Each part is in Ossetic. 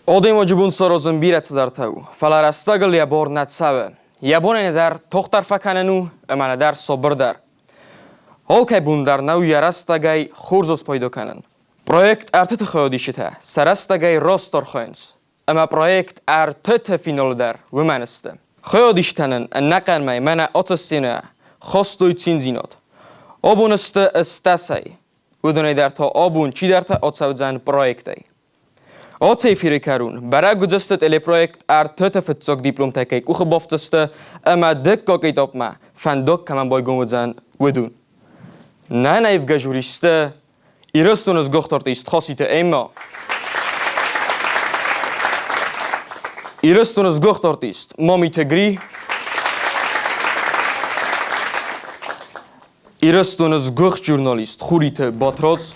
Адӕймаджы бон саразын бирӕ цыдӕртӕ у, фӕлӕ рӕстӕгыл йӕ бор нӕ цӕуы. Йӕ бон ӕнӕдӕр тохтар фӕкӕнын у ӕмӕ нӕдӕр собырдӕр. Алкӕй бон дӕр нӕу йӕ рӕстӕгӕй хорз спайда кӕнын. Проект ӕртыты хайадисджытӕ сӕ рӕстӕгӕй раст архайынц, ӕмӕ проект ӕртыты финалы дӕр уымӕн сты. Хайадисджытӕ нын ӕнӕхъӕн мӕй мӕнӕ ацы сценӕйӕ хастой циндзинад. Абон сты стӕсӕй, уыдонӕй дӕр та абон чидӕртӕ ацӕудзӕн проектӕй. Ацы эфиры кӕрон бӕрӕг уыдзысты телепроект ӕртыты фыццаг дипломтӕ кӕй къухы бафтдзысты ӕмӕ дыккаг этапмӕ фӕндаг кӕмӕн байгом уыдзӕн, уыдон. Нӕ наивгӕ жюристы Ирыстоны сгуыхт артист Хаситы Эмма, Ирыстоны сгуыхт артист Мамиты Гри, Ирыстоны сгуыхт журналист Хуриты Батрадз,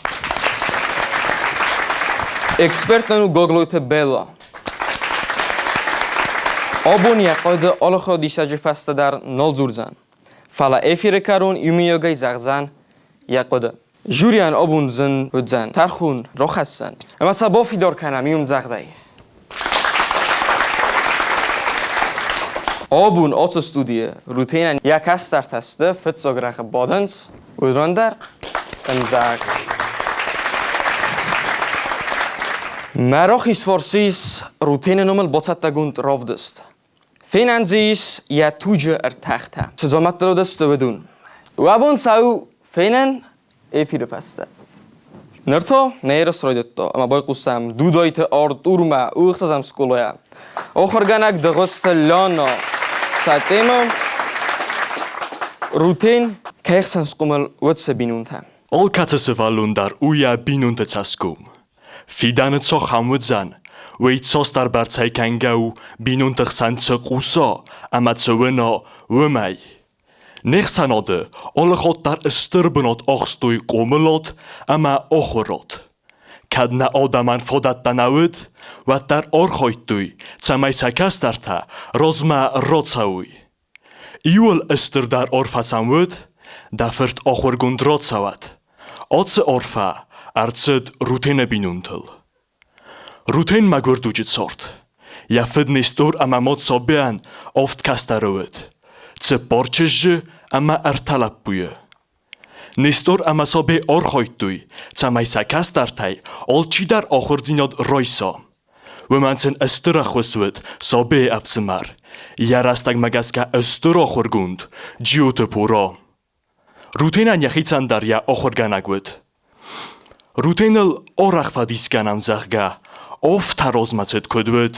эксперт нын у Гаглойты Белла. Абон йӕ хъуыды алы диссаджы фӕстӕ дӕр нал дзурдзӕн, фӕлӕ эфиры кӕрон иумиагӕй зӕгъдзӕн йӕ хъуыды. Жюрийӕн абон зын уыдзӕн тӕрхон рахӕссӕн, ӕмӕ сӕ бафидар кӕнӕм иумдзӕгъдӕй. Абон ацы студийы Рутенӕн йӕ кӕстӕртӕ сты фыццаг рӕгъы бадынц, уыдон дӕр ӕмдзӕгъд. Мӕ рахиз фарс ис Рутены номыл бацӕттӕгонд равдыст. Фенӕн дзы ис йӕ туджы ӕртӕхтӕ. Цы дзамӕттӕ уыдысты, уыдон. Уӕ бон цӕуы фенӕн эфиры фӕстӕ. Ныр та нӕ ерыс райдыдта, ӕмӕ байхъусӕм Дудайты Артурмӕ, ӕхсӕзӕм скъолайӕ. Ахуыргӕнӕг Дыгъуызты Лана сӕ темӕ Рутен кӕй хсӕн схъомыл уыд сӕ бинонтӕ. Алкӕцы сывӕллон дӕр у йӕ бинонты цӕсгом. Фидӕны цохӕм уыдзӕн, уый цасдӕрбӕрцӕй кӕнгӕ у бинонты хсӕн цы хъуса ӕмӕ цы уына, уымӕй. Не хсӕнады алы хатт дӕр стыр бынат ахстой хъомылад ӕмӕ ахуырад. Кӕд нӕ адӕмӕн фадӕттӕ нӕ уыд, уӕддӕр архайдтой, цӕмӕй сӕ кӕстӕртӕ размӕ рацӕуой. Иуыл стырдӕр арфӕ сӕм уыд, дӕ фырт ахуыргонд рацӕуӕд. Ацы арфӕ ӕрцыд Рутены бинонтыл. Рутен мӕгуыр дуджы цард. Йӕ фыд Нестор ӕмӕ мад Сабиан авд кӕстӕры уыд, цыппар чызджы ӕмӕ ӕртӕ лӕппуйы. Нестор ӕмӕ Сабе архайдтой, цӕмӕй сӕ кӕстӕртӕй алчидӕр ахуырдзинад райса. Уымӕн сын стыр ӕххуыс уыд Сабейы ӕфсымӕр, йӕ рӕстӕгмӕ гӕсгӕ стыр ахуыргонд Джиоты Пуро. Рутенӕн йӕхицӕн дӕр йӕ ахуыргӕнӕг уыд. Рутеныл арӕх фӕдис кӕнӕм, зӕгъгӕ, афтӕ размӕцыд куыд уыд.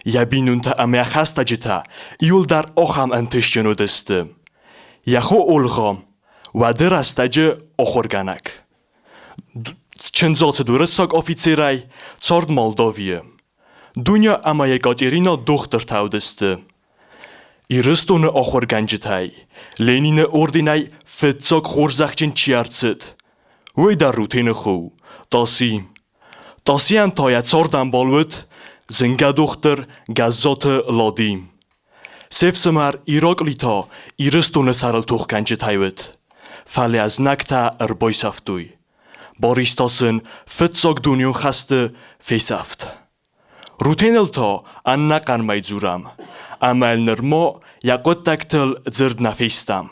Йӕ бинонтӕ ӕмӕ йӕ хӕстӕджытӕ иуылдӕр ахӕм ӕнтыстджын уыдысты. Йӕ хо Олгъа уӕды рӕстӕджы ахуыргӕнӕг. Чындзоцыд уырыссаг офицерӕй, цард Молдовийы. Дуня ӕмӕ Екатерина дохтыртӕ уыдысты. Ирыстоны ахуыргӕнджытӕй Ленины орденӕй фыццаг хорзӕхджын чи ӕрцыд, уый дӕр Рутены хо Таси. Тасийӕн та йӕ цардӕмбал уыд зынгӕ дохтыр Гӕззаты Лади. Се фсымӕр Иракъли та Ирыстоны сӕрыл тохгӕнджытӕй уыд, фӕлӕ знӕгтӕ ӕрбайсӕфтой. Барис та сын фыццаг дунеон хӕсты фесӕфт. Рутеныл та ӕнӕхъӕнмӕ дзурӕм, ӕмӕ йыл нырма йӕ хъуыддӕгтыл дзырд нӕ фестӕм.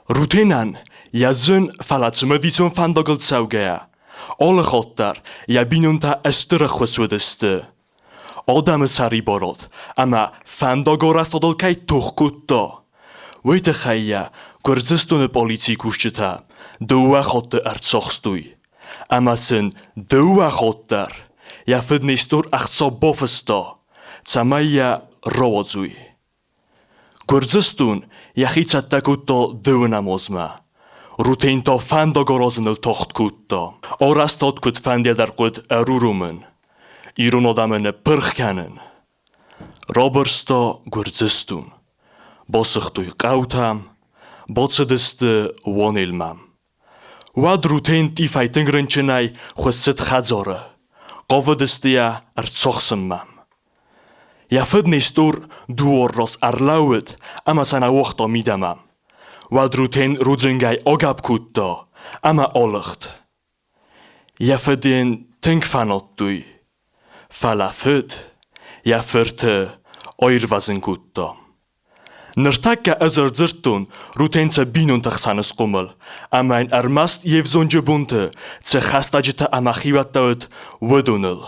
Рутенӕн йӕ зын, фӕлӕ цымыдисон фӕндагыл цӕугӕйӕ, алы хатт дӕр йӕ бинонтӕ стыр ӕххуыс уыдысты. Адӕмы сӕрибарад ӕмӕ фӕндагарӕзтадыл кӕй тох кодта, уый тыххӕй йӕ Гуырдзыстоны полицийы кусджытӕ дыууӕ хатты ӕрцахстой. Ӕмӕ сын дыууӕ хатт дӕр йӕ фыд Нестор ӕхца бафыста, цӕмӕй йӕ рауадзой. Гуырдзыстон йӕхи цӕттӕ кодта дыууынӕм азмӕ. Рутен та фӕндаг аразыныл тагъд кодта. Арӕзтад куыд фӕндиадӕр хъуыд ӕруромын, ирон адӕмы ныппырх кӕнын. Рабырста Гуырдзыстон. Басыгътой хъӕутӕм, бацыдысты Уанелмӕ. Уӕд Рутен тъифӕй тынг рынчынӕй хуыссыд хӕдзары, хъавыдысты йӕ ӕрцахсынмӕ. Йӕ фыд Нестор дуар раз ӕрлӕууыд ӕмӕ сӕ нӕ уагъта мидӕмӕ. Уӕд Рутен рудзынгӕй агӕпп кодта ӕмӕ алыгъд. Йӕ фыд ын тынг фӕнадтой. Фӕлӕ фыд йӕ фырты аирвӕзын кодта. Ныртӕккӕ ӕз ӕрдзырдтон Рутенцы бинонты хсӕн схъомыл, ӕмӕ йын ӕрмӕст йе взонджы бонты цы хӕстӕджытӕ ӕмӕ хиуӕттӕ уыд, уыдоныл.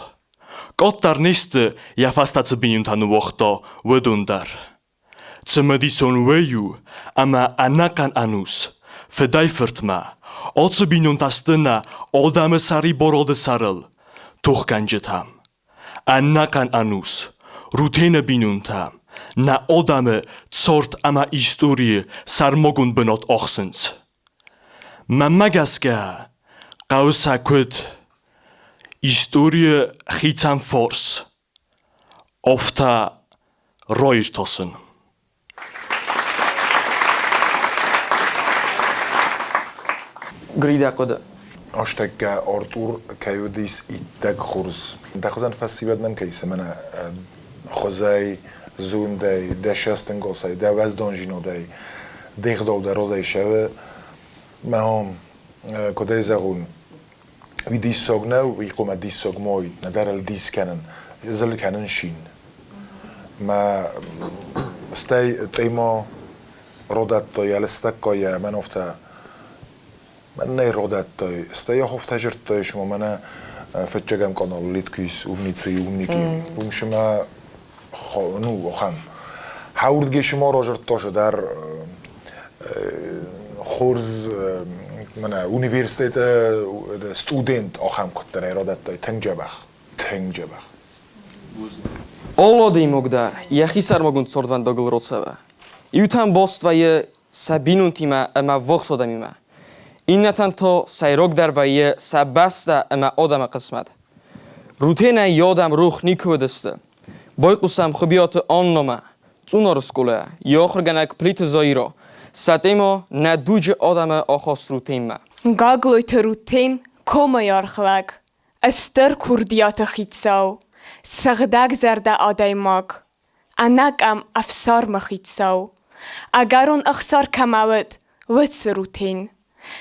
Къаддӕр не сты, йӕ фӕстӕ цы бинонтӕ ныууагъта, уыдон дӕр. Цымыдисон уый у, ӕмӕ ӕнӕхъӕн ӕнус, фыдӕй-фыртмӕ, ацы бинонтӕ сты нӕ адӕмы сӕрибарады сӕрыл тохгӕнджытӕ. Ӕнӕхъӕн ӕнус Рутены бинонтӕ нӕ адӕмы цард ӕмӕ историйы сӕрмагонд бынат ахсынц. Мӕнмӕ гӕсгӕ, хъӕуы сӕ куыд историйы хицӕн фарс, афтӕ раиртасын. Грида хъуыды. Астӕккӕ Артур кӕй уыдис иттӕг хорз. Дӕ хуызӕн фӕсивӕд нӕм кӕй ис, мӕнӕ хуызӕй, зондӕй, дӕ цӕстӕнгасӕй, дӕ уӕздандзинадӕй, де гъдау дӕ разӕй сӕвы. Мӕ хом, куыд ӕй зӕгъон, уый диссаг нӕу, уый хъуамӕ диссаг ма уид, нӕдӕр ыл дис кӕнын, зыл кӕнын шин. Мӕ стӕй тъема родӕттой, ӕлыстӕггай мӕн афтӕ мӕн нӕ родӕттой, стӕй афтӕ жырдтой, шума мӕнӕ фыццӕгӕм канал Литкис умницы и умники. Уым шума ну, охӕм. Хӕурдге шума ражырдта дӕр хорз мӕнӕ университеты студент ахӕм куыддӕрӕй радӕттай тынг дзӕбӕх, тынг дзӕбӕх. Олоди Мугдар йӕхи сӕрмагонд цардвӕндагыл рацӕуы. Иутӕн баст вӕййы сӕ бинонтимӕ ӕмӕ ввахс адӕмимӕ. Иннӕтӕн та сӕйрагдӕр вӕййы сӕ бӕстӕ ӕмӕ адӕмы хъысмӕт. Рутенӕй йӕ адӕм рох никуы уыдысты. Байхъусӕм Хуыбиаты Аннамӕ, Цъунары скъолайӕ, йӕ ахуыргӕнӕг Плиты Заира, сӕ темӕ Нӕ дуджы адӕмы ахаст Рутенмӕ. Гаглойты Рутен комӕй аргълӕг, стыр курдиаты хицау, сыгъдӕгзӕрдӕ адӕймаг, ӕнӕкъӕм ӕфсармы хицау, ӕгӕрон ӕхсар кӕмӕ уыд, уыцы Рутен.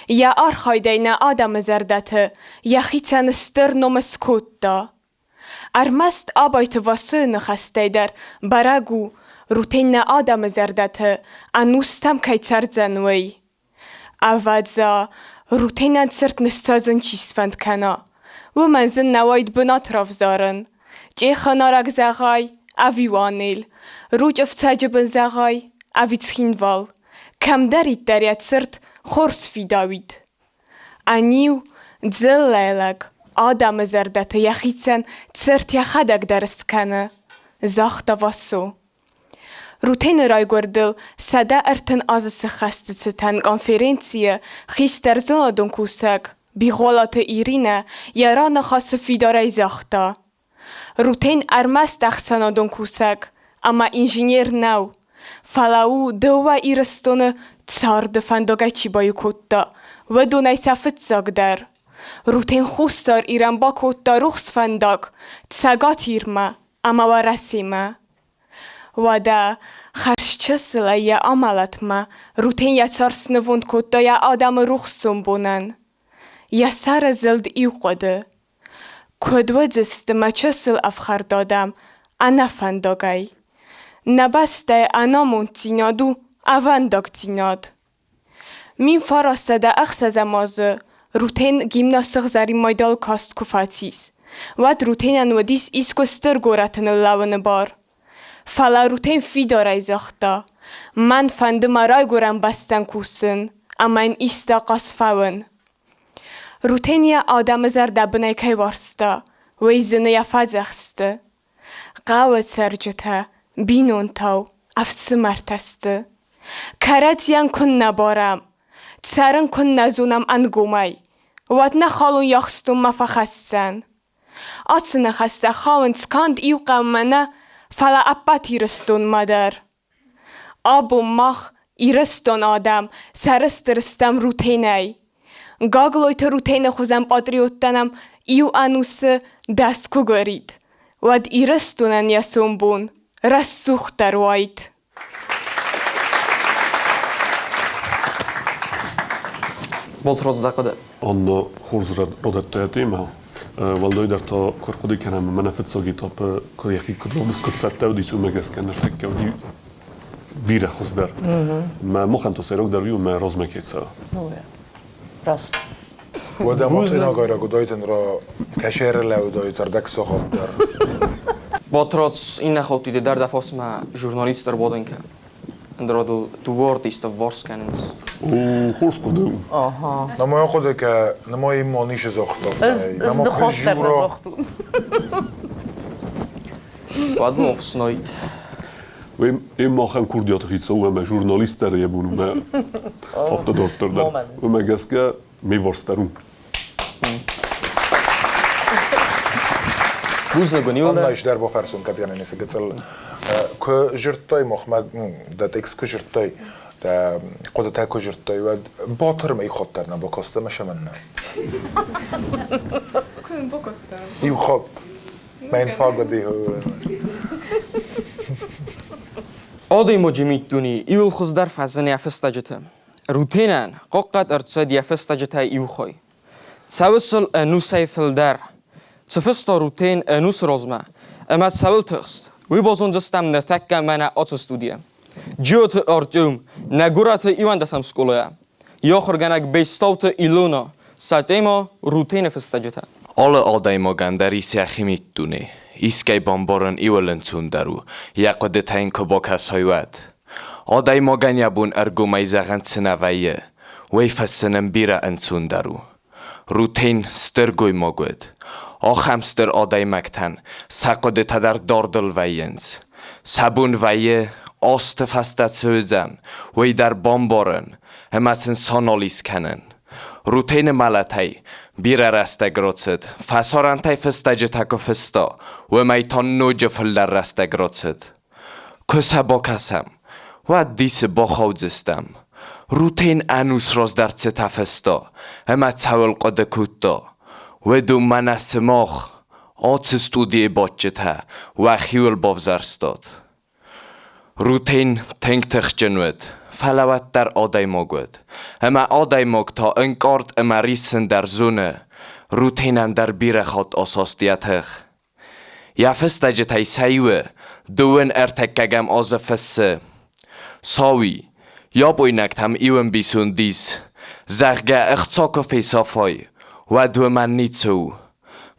Йӕ архайдӕй нӕ адӕмы зӕрдӕты йӕхицӕн стыр ном скодта. Ӕрмӕст Абайты Васойы ныхӕстӕй дӕр бӕрӕг у, Рутен нӕ адӕмы зӕрдӕты ӕнустӕм кӕй цӕрдзӕн, уый. Ӕвӕдза, Рутенӕн цырт ныссадзын чи сфӕнд кӕна, уымӕн зын нӕ уаид бынат равзарын. Чъехы нарӕг зӕгъай ӕви Уанел, Ручъы фцӕджы бын зӕгъай ӕви Цхинвал, кӕмдӕриддӕр йӕ цырт хорз фидауид. Ӕниу, дзыллӕ-лӕг адӕмы зӕрдӕты йӕхицӕн цырт йӕхӕдӕг дӕр скӕны, загъта Васо. Рутены райгуырдыл 130 азы сыххӕсты цытӕн конференцийы хистӕр зонадон кусӕг Бигъуылаты Иринӕ йӕ раныхасы фидарӕй загъта: Рутен ӕрмӕст ӕхсӕнадон кусӕг ӕмӕ инженер нӕу, фӕлӕ у дыууӕ Ирыстоны царды фӕндагӕй чи баиу кодта, уыдонӕй сӕ фыццагдӕр. Рутен Хуссар Ирӕн бакодта рухс фӕндаг Цӕгат Ирмӕ ӕмӕ Уӕрӕсемӕ. Уӕдӕ хӕрзчысылӕй йӕ амӕлӕтмӕ Рутен йӕ сӕр снывонд кодта йӕ адӕмы рухс сомбонӕн. Йӕ сӕры зылд иу хъуыды: Куыд уыдзысты мӕ чысыл ӕфхӕрд адӕм ӕнӕфӕндагӕй? Нӕ бӕстӕйы ӕнамонддзинад у ӕвӕндагдзинад. 1906 азы Рутен гимназ сыгъзӕрин майдалы каст куы фӕцис, уӕд Рутенӕн уыдис искуы стыр горӕты ныллӕууыны бар. Фӕлӕ Рутен фидарӕй загъта: «Мӕн фӕнды мӕ райгуырӕн бӕстӕн кусын ӕмӕ йын исты ахъаз фӕуын». Рутен йӕ адӕмы зӕрдӕбынӕй кӕй уарзта, уый зыны йӕ фӕдзӕхсты. Хъӕуы цӕрджытӕ, бинонтау, ӕфсымӕртӕ сты. Кӕрӕдзийӕн куыннӕ барӕм, цӕрын куыннӕ зонӕм ӕнгомӕй, уӕд нӕ халон йӕ ахстонмӕ фӕхӕсдзӕн. Ацы ныхӕстӕ хауынц канд иу хъӕумӕ нӕ, фӕлӕ ӕппӕт Ирыстонмӕ дӕр. Абон мах, Ирыстон адӕм, сӕрыстыр стӕм Рутенӕй. Гаглойты Рутены хуызӕн патриоттӕ нӕм иу ӕнусы дӕс куы гуырид, уӕд Ирыстонӕн йӕ сомбон рӕсугъддӕр уаид. Болтрозда хъуыды. Анна хорз радӕтта йӕ темӕ. Уӕлдайдӕр та куы ӕрхъуыды кӕнӕм, мӕнӕ фыццаг этапы куы йӕхи куыд равдыст, куыд цӕттӕ уыдис, уымӕ гӕсгӕ ныртӕккӕ уыди бирӕ хуыздӕр. Мӕ махӕн та сӕйрагдӕр у, мӕ размӕ кӕй цӕуы. Раст. Уӕдӕ ма цъинагайраг уыдаид ра кӕсӕры лӕудаид ӕрдӕгсахат дӕр. Батрадз иннӕ хаттыты дӕр дӕ фарсмӕ журналист ӕрбадын кӕн. Ӕндӕр дыл дыууӕ артисты вварс кӕнынц. О, хорз хъуыды у. Нама хъуыды кӕ, нама им ма ницы загъта. Ӕз ныхас дӕр нӕ загътон. Уӕд мын ӕфснайд. Én махӕн курдиаты хицау ӕмӕ журналист дӕр йӕ бон у мӕ афтӕ дарддӕр дӕр. Уымӕ гӕсгӕ ме вварс дӕр у. Бузныг уын иуылдӕр. Анна ис дӕр бафӕрсон кӕд гӕнӕн ис гыццыл. Куы зырдтай махмӕ, дӕ текст куы зырдтай, дӕ хъуыдытӕ куы зырдтай, уӕд Батырмӕ иу хатт дӕр нӕ бакастӕ ӕмӕ сӕмӕннӕ. Куы нын бакастӕ? Иу хатт. Мӕн фаг уыди. Адӕймаджы миддуне иуыл хуыздӕр фӕзыны йӕ фыстӕджыты. Рутенӕн хъахъхъӕд ӕрцыд йӕ фыстӕджытӕй иу хай. Цӕуы сыл ӕнусӕй фылдӕр. Цы фыста Рутен ӕнусы размӕ ӕмӕ цӕуыл тыхст, уый базондзыстӕм ныртӕккӕ мӕнӕ ацы студийӕ. Джиоты Артем, нӕ горӕты иуӕндӕсӕм скъолайӕ. Йӕ ахуыргӕнӕг Бестауты Илона, сӕ темӕ Рутены фыстӕджытӕ. Алы адӕймагӕн дӕр ис йӕхи миддуне. Искӕй бамбарын иуыл ӕнцондӕр у, йӕ хъуыдытӕ йын куы бакӕсай, уӕд. Адӕймагӕн йӕ бон ӕргомӕй зӕгъӕн цы нӕ вӕййы, уый фӕссынӕн бирӕ ӕнцондӕр у. Рутен стыр гоймаг уыд. Ахӕм стыр адӕймӕгтӕн сӕ хъуыдытӕ дӕр дардыл вӕййынц. Сӕ бон вӕййы, азты фӕстӕ цы уыдзӕн, уый дӕр бамбарын ӕмӕ сын санализ кӕнын. Рутены мӕлӕтӕй бирӕ рӕстӕг рацыд, фӕсарӕнтӕй фыстӕджытӕ куы фыста, уымӕй та ноджы фылдӕр рӕстӕг рацыд. Куы сӕ бакӕсӕм, уӕд дисы бахаудзыстӕм. Рутен ӕнус раздӕр цытӕ фыста ӕмӕ цӕуыл хъуыды кодта, уыдон мӕнӕ сымах, ацы студийы бадджытӕ, уӕхиуыл бавзӕрстат. Рутен тынг тыхджын уыд, фӕлӕ уӕддӕр адӕймаг уыд. Ӕмӕ адӕймаг та ӕнкъард ӕмӕ риссын дӕр зоны. Рутенӕн дӕр бирӕ хатт асаст йӕ тых. Йӕ фыстӕджытӕй сӕ иуы дыууын ӕртӕккӕгӕм азы фыссы: Сауи, япойнӕгтӕм иу ӕмбисонд ис, зӕгъгӕ, ӕхца куы фесафай, уӕд уымӕн ницы у.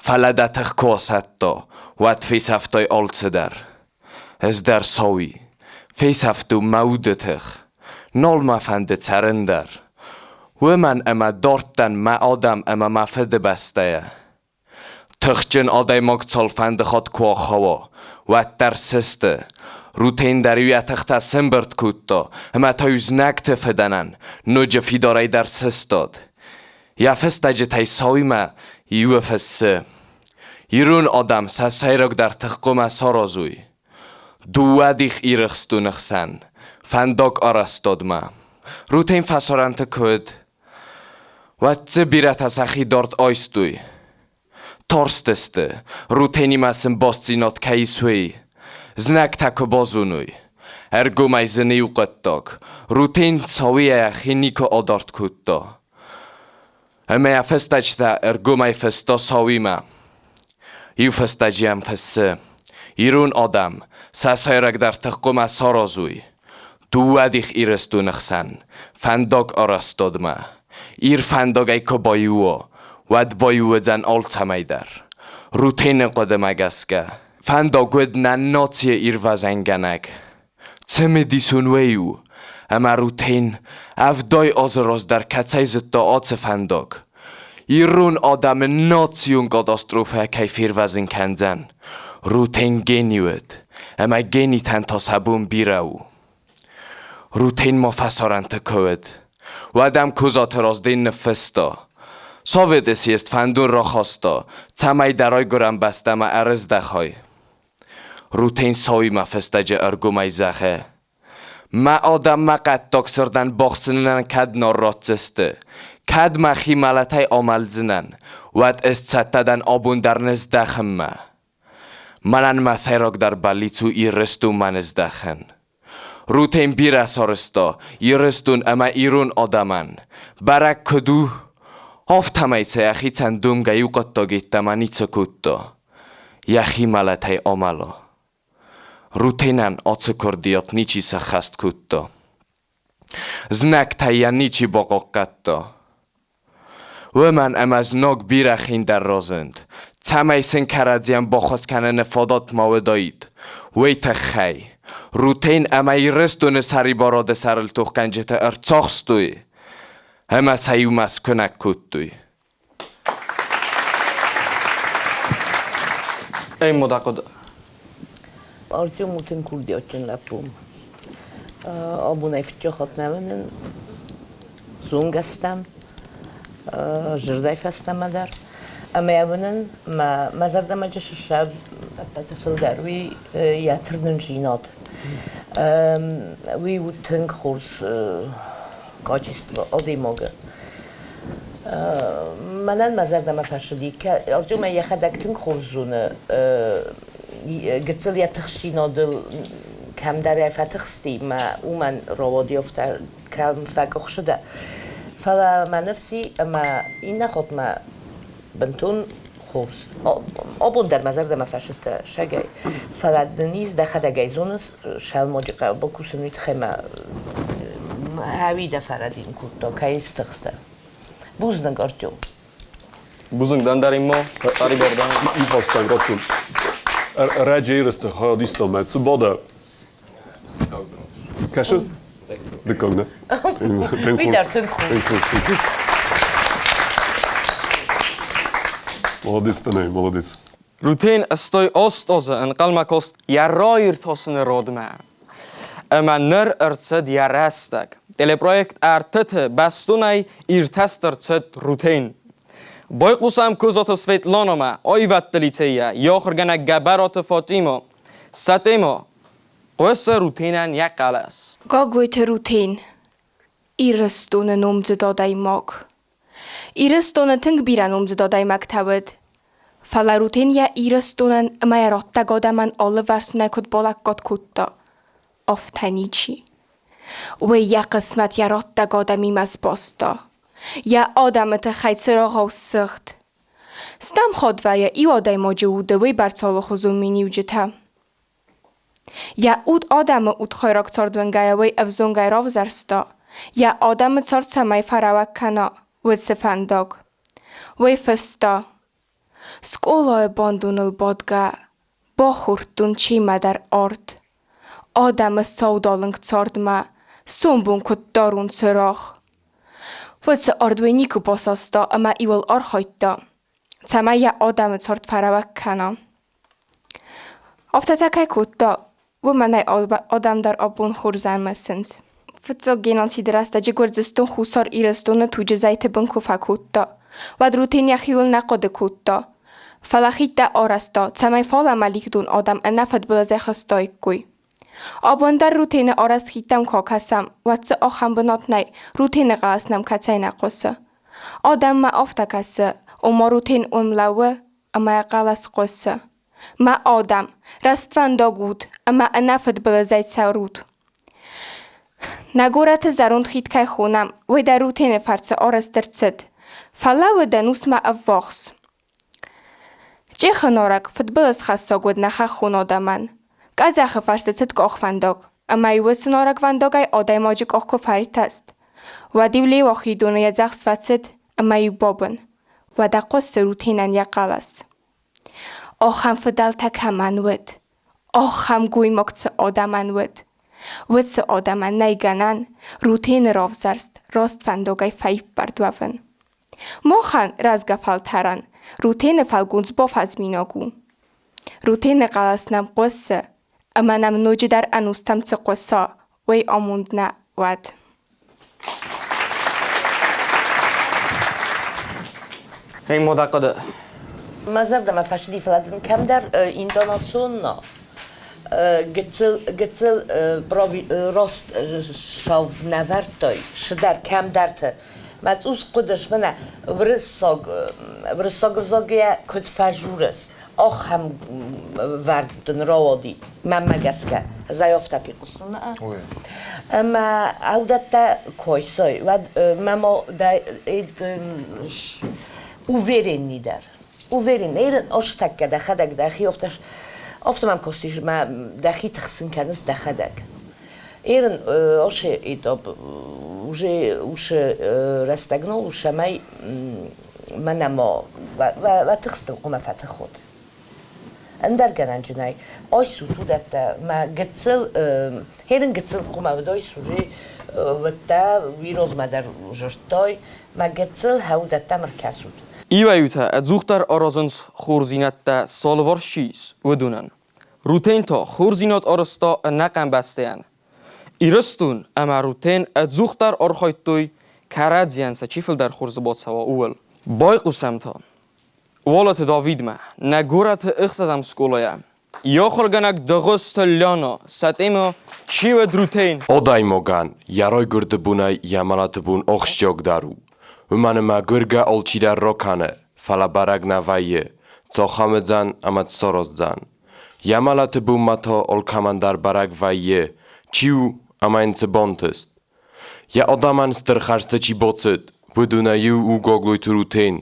Фӕлӕ дӕ тых куы асӕтта, уӕд фесӕфтай алцыдӕр. Ӕз дӕр Сауи, фесӕфтон мӕ уды тых, нал мӕ фӕнды цӕрын дӕр. Уымӕн ӕмӕ дард дӕн мӕ адӕм ӕмӕ мӕ фыдыбӕстӕйӕ. Тыхджын адӕймаг цалфӕнды хатт куы ахауа, уӕддӕр сысты. Рутен дӕр-иу йӕ тыхтӕ сӕмбырд кодта ӕмӕ та-иу знӕгты фыдӕнӕн ноджы фидарӕй дӕр сыстад. Йӕ фыстӕджытӕй Сауимӕ иуы фыссы: Ирон адӕм сӕ сӕйрагдӕр тых хъуамӕ саразой. Дыууӕ дих Ирыстоны хсӕн фӕндаг арӕзтадмӕ. Рутен фӕсарӕнты куы уыд, Уӕд дзы бирӕтӕ сӕхи дард айстой. Тарстысты, Рутенимӕ сын бастдзинад кӕй ис, уый. Знӕгтӕ куы базоной. Ӕргомӕй зыны иу хъуыддаг: Рутен Сауийӕ йӕхи никуы адард кодта. Ӕмӕ йӕ фӕстаджытӕ ӕргомӕй фыста Сауимӕ. Иу фӕстаджы йӕм фыссы: Ирон адӕм сӕ сӕйрагдӕр тых хъуамӕ саразой. Дыууӕ дих Ирыстоны хсӕн фӕндаг арӕзтадмӕ. Ир фӕндагӕй куы баиу уа, уӕд баиу уыдзӕн алцӕмӕй дӕр. Рутены хъуыдымӕ гӕсгӕ, фӕндаг уыд нӕ нацийы ирвӕзӕнгӕнӕг. Цымыдисон уый у, ӕмӕ Рутен 70 азы раздӕр кӕцӕй зыдта ацы фӕндаг. Ирон адӕмы национ катастрофӕ кӕй фервӕзын кӕндзӕн, Рутен гени уыд, ӕмӕ генитӕн та сӕ бон бирӕ у. Рутен ма фӕсарӕнты куы уыд, уӕд ӕм Козаты Разден ныффыста: Советы съезд фӕндон рахаста, цӕмӕй дӕ райгуырӕн бӕстӕмӕ ӕрыздӕхай. Рутен Сауимӕ фыстӕджы ӕргомӕй зӕгъы: Мӕ адӕм мӕ хъӕддаг сырдӕн бахсынынӕн кӕд нал ратдзысты, кӕд мӕхи мӕлӕтӕй амӕлдзынӕн, уӕд ӕз цӕттӕ дӕн абон дӕр ныздӕхынмӕ. Мӕнӕн мӕ сӕйрагдӕр бӕллиц у Ирыстонмӕ ныздӕхын. Рутен бирӕ сарӕзта Ирыстон ӕмӕ ирон адӕмӕн. Бӕрӕг куыд у, Афтӕмӕй сӕ йӕхицӕн думгӕ иу хъуыддаг йеддӕмӕ ницы кодта, йӕхи мӕлӕтӕй амӕла. Рутенӕн ацы куырдиат ничи сӕххӕст кодта. Знӕгтӕй йӕ ничи бахъахъхъӕдта. Уымӕн ӕмӕ знаг бирӕ хиндӕр разынд, цӕмӕй сын кӕрӕдзийӕн баххуыс кӕныны фадат ма уыдаид, уый тыххӕй. Рутен ӕмӕ Ирыстоны сӕрибарады сӕрыл тохгӕнджыты ӕрцахстой ӕмӕ сӕ иумӕ скуынӕг кодтой. Ӕммода хъуыды. Артем у тынг курдиатджын лӕппу. Абонӕй фыццаг хатт нӕ уынын. Зонгӕ стӕм, зӕрдӕй фӕстӕмӕ дӕр. Ӕмӕ йӕ уынын, мӕ мӕ зӕрдӕмӕ чи сыссӕ ӕппӕты фылдӕр, уый йӕ тырнындзинад. Уый у тынг хорз качество адӕймагы. Мӕнӕн мӕ зӕрдӕмӕ фӕцыди. Артем ӕй йӕхӕдӕг тынг хорз зоны, гыццыл йӕ тыхстдзинадыл кӕмдӕр ӕй фӕтыхсти, мӕ уымӕн рауади афтӕ, кӕм фӕкъуыхсы дӕ. Фӕлӕ мӕ ныфс и, ӕмӕ иннӕ хатт мӕ бынтон хорз. Абон дӕр мӕ зӕрдӕмӕ фӕцыдтӕ сагӕй. Фӕлӕ дын ис дӕхӕдӕг ӕй зоныс, сӕлмоджы хъӕуы бакусын, уый тыххӕй мӕ хӕуи дӕ фӕрӕдин кодта, кӕй стыхстӕ. Бузныг, Артем. Бузныг дӕн дӕр иммо, сӕрибар дӕн. Ихастаг раттун. Раджы ерысты хайад истон мӕ цы бада? Кӕсы? Дыккаг, нӕ? Уый дӕр тынг хорз. Молодец, Танай, молодец. Рутен стой остозы ӕнхъӕлмӕ каст йӕ раиртасыны родмӕ. Ӕмӕ ныр ӕрцыд йӕ рӕстӕг. Телепроект ӕртыты бӕстонӕй иртӕст ӕрцыд Рутен. Байхъусӕм Козаты Светланамӕ, аивӕдты лицейӕ, йӕ ахуыргӕнӕг Гӕбӕраты Фатимӕ. Сатема, хъуысы Рутенӕн йӕ хъӕлӕс. Гаглойты Рутен, Ирыстоны номдзыд адӕймаг. Ирыстоны тынг бирӕ номдзыд адӕймӕгтӕ уыд. Фӕлӕ Рутен йӕ Ирыстонӕн ӕмӕ йӕ раттӕг адӕмӕн алыварсонӕй куыд балӕггад кодта, афтӕ ничи. Уый йӕ хъысмӕт йӕ раттӕг адӕмимӕ сбаста. Йӕ адӕмы тыххӕй цырагъау сыгъд. Стӕм хатт вӕййы иу адӕймаджы уды уыйбӕрц алыхуызон миниуджытӕ. Йӕ уд адӕмы удхайраг цардвӕнгӕйӕ уый ӕвзонгӕй равзӕрста, йӕ адӕмы цард цӕмӕй фӕрӕуӕг кӕна, уыцы фӕндаг. Уый фыста: Скъолайы бандоныл бадгӕ, бахордтон чимӕдӕр арт. Адӕмы саудалынг цардмӕ сомбон куыд дарон цырагъ. Уыцы ард уый никуы басаста ӕмӕ иуыл архайдта, цӕмӕй йӕ адӕмы цард фӕрӕуӕг кӕна. Афтӕтӕ кӕй кодта, уымӕн ӕй адӕм дӕр абон хорзӕн мысынц. Фыццаг геноциды рӕстӕджы Гуырдзыстон Хуссар Ирыстоны туджы зӕйты бын куы фӕкодта, уӕд Рутен йӕхиуыл нӕ хъуыды кодта, фӕлӕ хидтӕ арӕзта, цӕмӕй фалӕмӕ лигъдон адӕм ӕнӕ фыдбылызӕй хызтаиккой. Абон дӕр Рутены арӕзт хидтӕм куы акӕсӕм, уӕд дзы ахӕм бынат нӕй, Рутены хъӕлӕс нӕм кӕцӕй нӕ хъуысы. Адӕммӕ афтӕ кӕсы, ома Рутен уым лӕууы ӕмӕ йӕ хъӕлӕс хъуысы. Мӕ адӕм, рӕствӕндаг ут ӕмӕ ӕнӕфыдбылызӕй цӕрут. Нӕ горӕты зӕронд хид кӕй хонӕм, уый дӕр Рутены фӕрцы арӕзт ӕрцыд. Фӕлӕ уыд ӕнусмӕ ӕввахс. Чъехы нарӕг фыдбылызхӕссӕг уыд нӕ хӕххон адӕмӕн. Къӕдзӕхы фӕрцы цыд къахвӕндаг, ӕмӕ-иу уыцы нарӕгвӕндагӕй адӕймаджы къах куы фӕиртӕст, уӕд-иу Леуахийы доны йӕ дзӕхст фӕцыд ӕмӕ-иу бабын. Уӕдӕ хъуысы Рутенӕн йӕ хъӕлӕс. Ахӕм фыдӕлтӕ кӕмӕн уыд, ахӕм гоймаг цы адӕмӕн уыд, уыцы адӕмӕн нӕй гӕнӕн Рутены равзӕрст раст фӕндагӕй фӕиппӕрд уӕвын. Махӕн, рӕзгӕ фӕлтӕрӕн, Рутены фӕлгонц бафӕзминаг у. Рутены хъӕлӕс нӕм хъуысы, ӕмӕ нӕм ноджыдӕр ӕнустӕм цы хъуыса, уый амонд нӕ уӕд. Эй, мода хъуыды. Мӕ зӕрдӕмӕ фӕцыди, фӕлӕ дын кӕмдӕр интонацион гыццыл гыццыл раст савд нӕ вӕрдтой, цыдӕр кӕмдӕрты. Мӕ цъус хъуыдыс, мӕнӕ уырыссаг уырыссаг ӕвзагӕй куыд фӕжурыс, ахӕм вӕрд дын рауади, мӕнмӕ гӕсгӕ. Ӕз ӕй афтӕ фехъуыстон. Ӕмӕ аудӕттӕ койсой, уӕд мӕмо да уверенный дӕр. Уверен, эрын оштӕккӕ дӕхӕдӕг дӕхи офтӕ офтӕ мӕм косис, мӕ дӕхи тыхсын кӕныс дӕхӕдӕг. Эрын оше итоп уже ушы рӕстӕг нол ушӕмӕй мӕнӕмо вӕтыхстыл хъуымӕ фӕтыхот. Ӕндӕр гӕнӕнджы нӕй. Ойсут уыдӕттӕ мӕ гыццыл херын гыццыл хъуымӕ уыд ойсужи уыдта уирозмӕ дӕр зырдтой мӕ гыццыл хӕуыдӕттӕм ӕркӕсут. Иуӕй-иутӕ ӕдзухдӕр аразынц хорздзинӕдтӕ цы алыварс чи ис, уыдонӕн. Рутен та хорздзинад арӕзта ӕнӕхъӕн бӕстӕйӕн. Ирыстон ӕмӕ Рутен ӕдзухдӕр архайдтой, кӕрӕдзийӕн сӕ чи фылдӕр хорзы бацӕуа, ууыл. Байхъусӕм та Уалыты Давидмӕ, нӕ горӕты ӕхсӕзӕм скъолайӕ. Йӕ ахуыргӕнӕг Дыгъуызты Ляна сӕ темӕ «Чи уыд Рутен?» Адӕймагӕн йӕ райгуырды бонӕй йӕ мӕлӕты бон ахсджиагдӕр у. Уымӕн ӕмӕ гуыргӕ алчидӕр ракӕны, фӕлӕ бӕрӕг нӕ вӕййы, цахӕм уыдзӕн ӕмӕ цы сараздзӕн. Йӕ мӕлӕты бонмӕ та алкӕмӕн дӕр бӕрӕг вӕййы, чи у ӕмӕ йын цы бантыст. Йӕ адӕмӕн стыр хӕрзты чи бацыд, уыдонӕй иу у Гаглойты Рутен.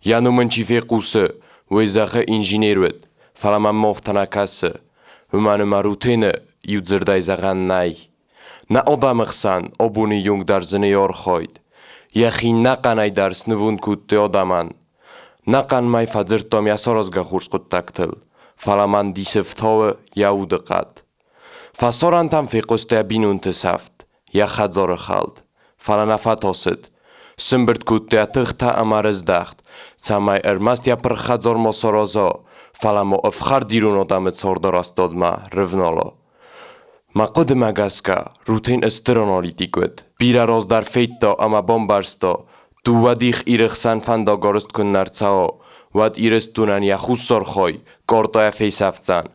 Йӕ ном ын чи фехъусы, уый зӕгъы инженер уыд, фӕлӕ мӕм афтӕ нӕ кӕсы. Уымӕн ӕмӕ Рутены иу дзырдӕй зӕгъӕн нӕй. Нӕ адӕмы хсӕн абоны онг дӕр зыны йӕ архайд. Йӕхи ӕнӕхъӕнӕй дӕр снывонд кодтой адӕмӕн. Ӕнӕхъӕн мӕй фӕдзырдтам йӕ саразгӕ хорз хъуыддӕгтыл, фӕлӕ мӕн дисы фтауы йӕ удыхъӕд. Фӕсарӕнтӕм фехъуыст йӕ бинонты сӕфт, йӕ хӕдзары хӕлд, фӕлӕ нӕ фӕтасыд. Сымбырд кодта йӕ тыхтӕ ӕмӕ рыздӕхт, цӕмӕй ӕрмӕст йӕ пырх хӕдзар ма сараза, фӕлӕ ма ӕфхӕрд ирон адӕмы царды рӕстадмӕ рывнала. Мӕ хъуыдымӕ гӕсгӕ, Рутен стыр аналитик уыд. Бирӕ раздӕр федта ӕмӕ бамбӕрста, дыууӕ дих Иры хсӕн фӕндаг арӕзт куыннӕ рцӕуа, уӕд Ирыстонӕн йӕ хуссар хай картӕйӕ фесӕфдзӕн.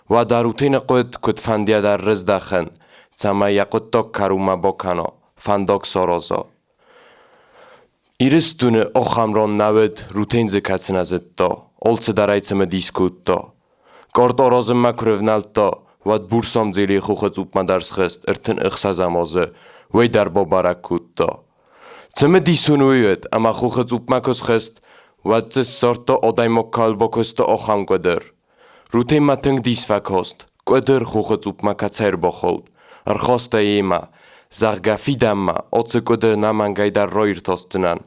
Уӕдӕ Рутены хъуыд куыдфӕндыйӕ дӕр рыздӕхын, цӕмӕй йӕ хъуыддаг кӕронмӕ бакӕна, фӕндаг сараза. Ирыстоны ахӕм ран нӕ уыд, Рутен дзы кӕцы нӕ зыдта, алцыдӕр ӕй цымыдис кодта. Къорд аразынмӕ куы рывнӕлдта, уӕд Бурсамдзелийы хохы цъупмӕ дӕр схызт 36 азы, уый дӕр бабӕрӕг кодта. Цымыдисон уый уыд, ӕмӕ хохы цъупмӕ куы схызт, уӕд дзы ссардта адӕймаг калбакуысты ахӕм къуыдыр. Рутенмӕ тынг дис фӕкаст, къуыдыр хохы цъупмӕ кӕцӕй ӕрбахауд. Ӕрхаста йемӕ, зӕгъгӕ, фидӕнмӕ ацы къуыдыр ӕнӕмӕнгӕй дӕр раиртасдзынӕн.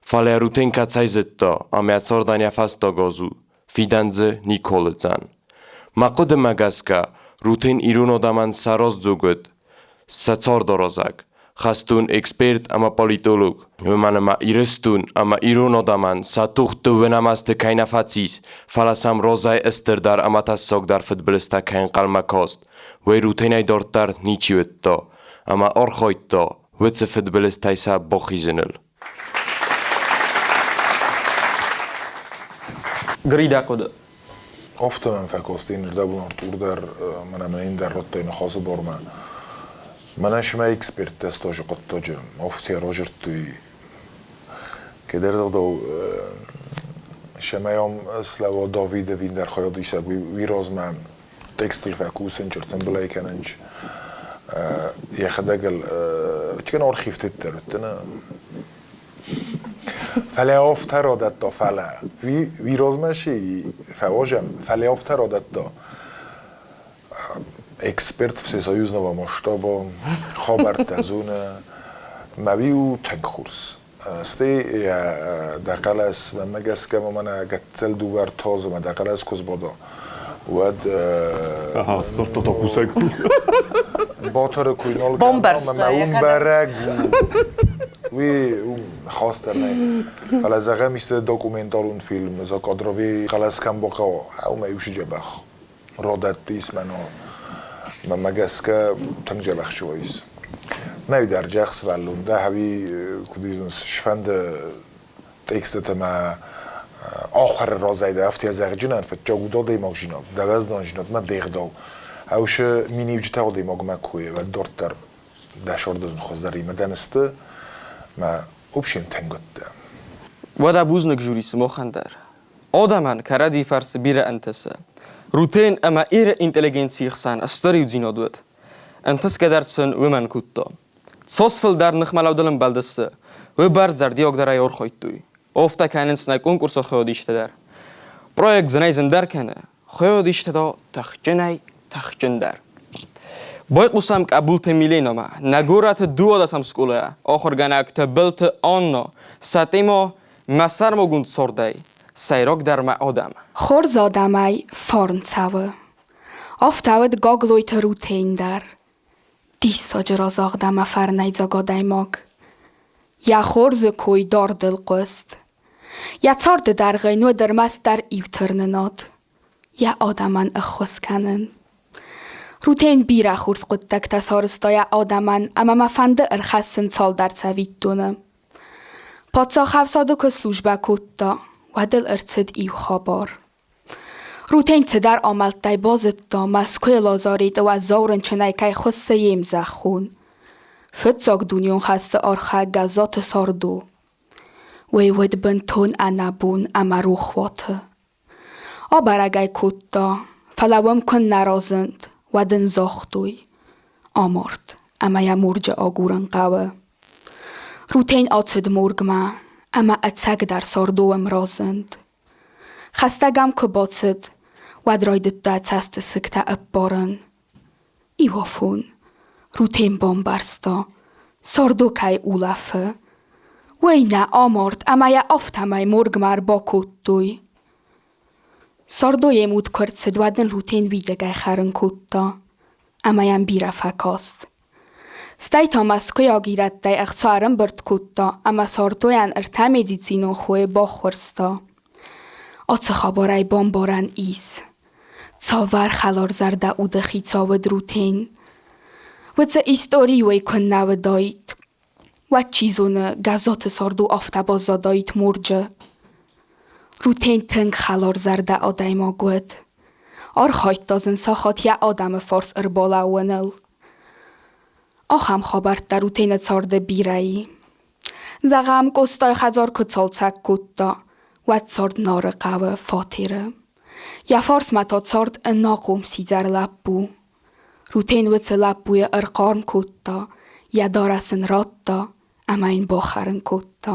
Фӕлӕ Рутен кӕцӕй зыдта, ӕмӕ цардӕн йӕ фӕстаг аз у, фидӕн дзы никуал уыдзӕн. Мӕ хъуыдымӕ гӕсгӕ, Рутен ирон адӕмӕн сӕ раздзог уыд, сӕ цардаразӕг, хӕстон эксперт ӕмӕ политолог. Уымӕн ӕмӕ Ирыстон ӕмӕ ирон адӕмӕн сӕ тох дыууынӕм азты кӕй нӕ фӕцис, фӕлӕ сӕм розӕй стырдӕр ӕмӕ тӕссагдӕр фыдбылызтӕ кӕй ӕнхъӕлмӕ каст, уый Рутенӕй дарддӕр ничи уыдта ӕмӕ архайдта уыцы фыдбылызтӕй сӕ бахизыныл. Гри дӕ хъуыды? Афтӕ мӕм фӕкасти нырдӕбон Артур дӕр, мӕнӕ мын ӕндӕр радтой ныхасы бар мӕ. Мӕнӕ сымӕ эксперттӕ стажы хъуыддаджы афтӕ разырдтой, кӕддӕр ӕгъдау сӕмӕ ам слӕууа Давиды ӕви хайадисӕг, уый размӕ текстыл фӕкусын, чыртымбылӕй кӕнынч. Йӕхӕдӕг ыл чыгын архивты дӕр уыдтӕн. Фӕлӕ афтӕ радӕтта, фӕлӕ. Уый размӕ си фӕуазӕм, фӕлӕ афтӕ радӕтта. Эксперт всесоюзного масштаба, хабӕрттӕ зоны. Мӕ уый у тынг хорз. Стӕй йӕ дӕ хъӕлӕс, мӕнмӕ гӕсгӕ ма мӕнӕ гӕццӕл дыууӕ ӕртӕ мӕ дӕ хъӕлӕс куы сбада, уӕд Ага, сырдта та кусӕг. Батыры куы нал кӕна, мӕ уым бӕрӕг у. Уый хастӕр нӕй. Фӕлӕ зӕгъӕм, исты документалон фильм, закадрови хъӕлӕс кӕм бахъӕуа, уымӕ иу сыджӕбӕх родӕтты ис мӕнӕ мӕнмӕ гӕсгӕ тынг дзӕбӕх чи ис. Нӕй дӕр джах сывӕллон дӕ ӕви куыд зоныс, сфӕнды текстытӕ мӕ ахуыры разӕй дӕр афтӕ зӕгъджынӕн фыццаг уд адӕймагдзинад, дӕ уӕздандзинад мӕ де гъдау. Ӕвшы миниуджытӕ адӕймагмӕ куы уӕд дарддӕр дӕ сӕрдыдын хуыздӕримӕ дӕ нысты мӕ общем тынг уыдтӕ. Уӕдӕ бузныг жюри сымахӕн дӕр. Адӕмӕн кӕрӕдзи фӕрцы бирӕ ӕнтысы. Рутен ӕмӕ Иры интеллигенцийы хсӕн стыр иудзинад уыд. Ӕнтысгӕ дӕр сын уымӕн кодта. Цос фылдӕр ныхмӕлӕудыл ӕмбӕлдысты, уый бӕрц зӕрдиагдӕрӕй архайдтой. Афтӕ кӕнынц нӕ конкурсы хайадисджытӕ дӕр. Проект зынӕй зындӕр кӕны, хайадисджытӕ та тыхджынӕй-тыхджындӕр. Байхъусӕм Къӕбулты Миленамӕ, нӕ горӕты дыууадӕсӕм скъолайӕ ахуыргӕнӕг Тыбылты Анна сӕ темӕ Мӕ сӕрмагонд цардӕй сӕйрагдӕр мӕ адӕм. Хорз адӕмӕй фарн цӕуы. Афтӕ уыд Гаглойты Рутен дӕр. Диссаджы разагъд ӕмӕ фӕрнӕйдзаг адӕймаг. Йӕ хорзы кой дардыл хъуыст. Йӕ царды дӕргъы йын уыд ӕрмӕстдӕр иу тырнынад – йӕ адӕмӕн ӕххуыс кӕнын. Рутен бирӕ хорз хъуыддӕгтӕ сарӕзта йӕ адӕмӕн ӕмӕ мӕ фӕнды ӕрхӕссын цалдӕр цӕвиттоны. Паддзах ӕфсады куы службӕ кодта, уӕд ыл ӕрцыд иу хабар. Рутен цыдӕр амӕлттӕй базыдта, Мӕскуыйы лазареты уӕззау рынчынӕй кӕй хуыссы йе мзӕххон. Фыццаг дунеон хӕсты архайӕг Гӕззаты Сардо. Уый уыд бынтон ӕнӕбон ӕмӕ рохуаты. Абӕрӕг ӕй кодта, фӕлӕ уым куыннӕ разынд, уӕд ын загътой: амард ӕмӕ йӕ морджы агурын хъӕуы. Рутен ацыд моргмӕ ӕмӕ ӕцӕгдӕр Сардо уым разынд. Хӕстӕг ӕм куы бацыд, уӕд райдыдта цӕстысыгтӕ ӕппарын. Иуафон Рутен бамбӕрста, Сардо кӕй улӕфы. Уый нӕ амард ӕмӕ йӕ афтӕмӕй моргмӕ ӕрбакодтой. Сардо йе муд куы ӕрцыд, уӕд ын Рутен уидагӕй хӕрын кодта ӕмӕ йӕм бирӕ фӕкаст. Стӕй та мӕскуыйаг ирӕттӕй ӕхца ӕрӕмбырд кодта ӕмӕ Сардойӕн ӕртӕ медицинон хойы баххуырста. Ацы хабарӕй бамбарӕн ис, цавӕр хӕларзӕрдӕ уды хицау уыд Рутен. Уыцы истори уый куыннӕ уыдаид, уӕд чи зоны, Гӕззаты Сардо афтӕ баззадаид морджы. Рутен тынг хӕларзӕрдӕ адӕймаг уыд. Архайдта зын сахат йӕ адӕмы фарс ӕрбалӕууыныл. Ахӕм хабӕрттӕ Рутены царды бирӕ и. Зӕгъӕм, Къостайы хӕдзар куы цалцӕг кодта, уӕд цард Нары хъӕуы фатеры. Йӕ фарсмӕ та цард ӕнахъом сидзӕр лӕппу. Рутен уыцы лӕппуйы ӕрхъарм кодта, йӕ дарӕс ын радта ӕмӕ йын бахӕрын кодта.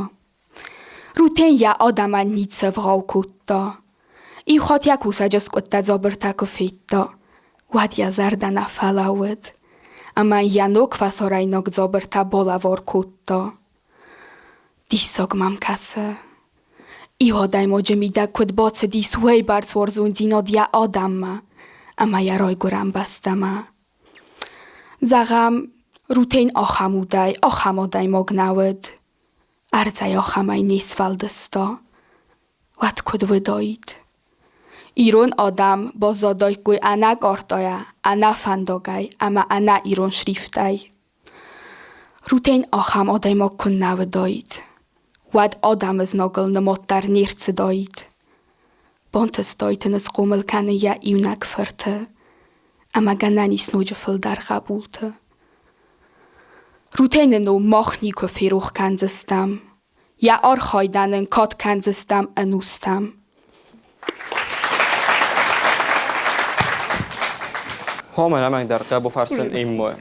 Рутен йӕ адӕмӕн ницы ӕвгъау кодта. Иу хатт йӕ кусӕджы скъуыдтӕ дзабыртӕ куы федта, уӕд йӕ зӕрдӕ нӕ фӕлӕууыд ӕмӕ йӕ ног фӕсарӕйнаг дзабыртӕ балӕвар кодта. Диссаг мӕм кӕсы. Иу адӕймаджы мидӕг куыд бацыдис уӕйбӕрц уарзондзинад йӕ адӕммӕ ӕмӕ йӕ райгуырӕн бӕстӕмӕ. Зӕгъӕм, Рутен ахӕм удӕй ахӕм адӕймаг нӕ уыд. Ӕрдзӕй ахӕмӕй не сфӕлдыста, уӕд куыд уыдаид? Ирон адӕм баззадаиккой ӕнӕ къортайӕ, ӕнӕ фӕндагӕй ӕмӕ ӕнӕ ирон шрифтӕй. Рутен ахӕм адӕймаг куыннӕ уыдаид, уӕд адӕмы знагыл нымад дӕр не рцыдаид. Бантыстаид ын схъомыл кӕнын йӕ иунӕг фырты ӕмӕ гӕнӕн ис ноджы фылдӕр хъӕбулты. Рутены ном мах никуы ферох кӕндзыстӕм. Йӕ архайдӕн ын кад кӕндзыстӕм ӕнустӕм. Хомӕн ӕмӕ дӕр хъӕбу фарсӕн иммой.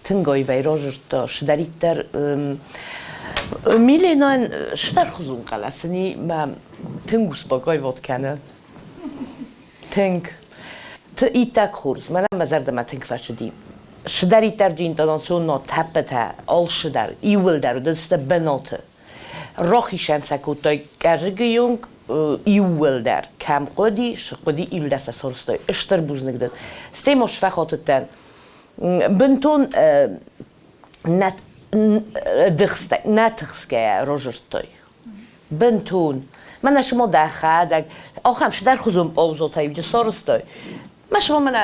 Тынг аивӕй разырдта, цыдӕриддӕр Миленӕн цыдӕрхуызон хъӕлӕсыни мӕ тынг успокоивать кӕны. Тынг. Иттӕг хорз. Мӕнӕн мӕ зӕрдӕмӕ тынг фӕцыди. Цыдӕриддӕр интонацион тӕппытӕ, алцыдӕр, иууылдӕр уыдысты бынаты. Рахизӕн сӕ кодтой Гӕзыгы онг иууылдӕр. Кӕм хъуыди, цы хъуыди, иууылдӕр сӕ сорстой. Стыр бузныг дын. Стӕй ма сфӕхатыдтӕн. Бынтон нӕ тыхсгӕйӕ разырдтой. Бынтон. Мӕнӕ сымо дӕхӕдӕг, ахӕм цыдӕрхуызон пъаузотӕ сарӕзтой. Мӕ сымо мӕнӕ,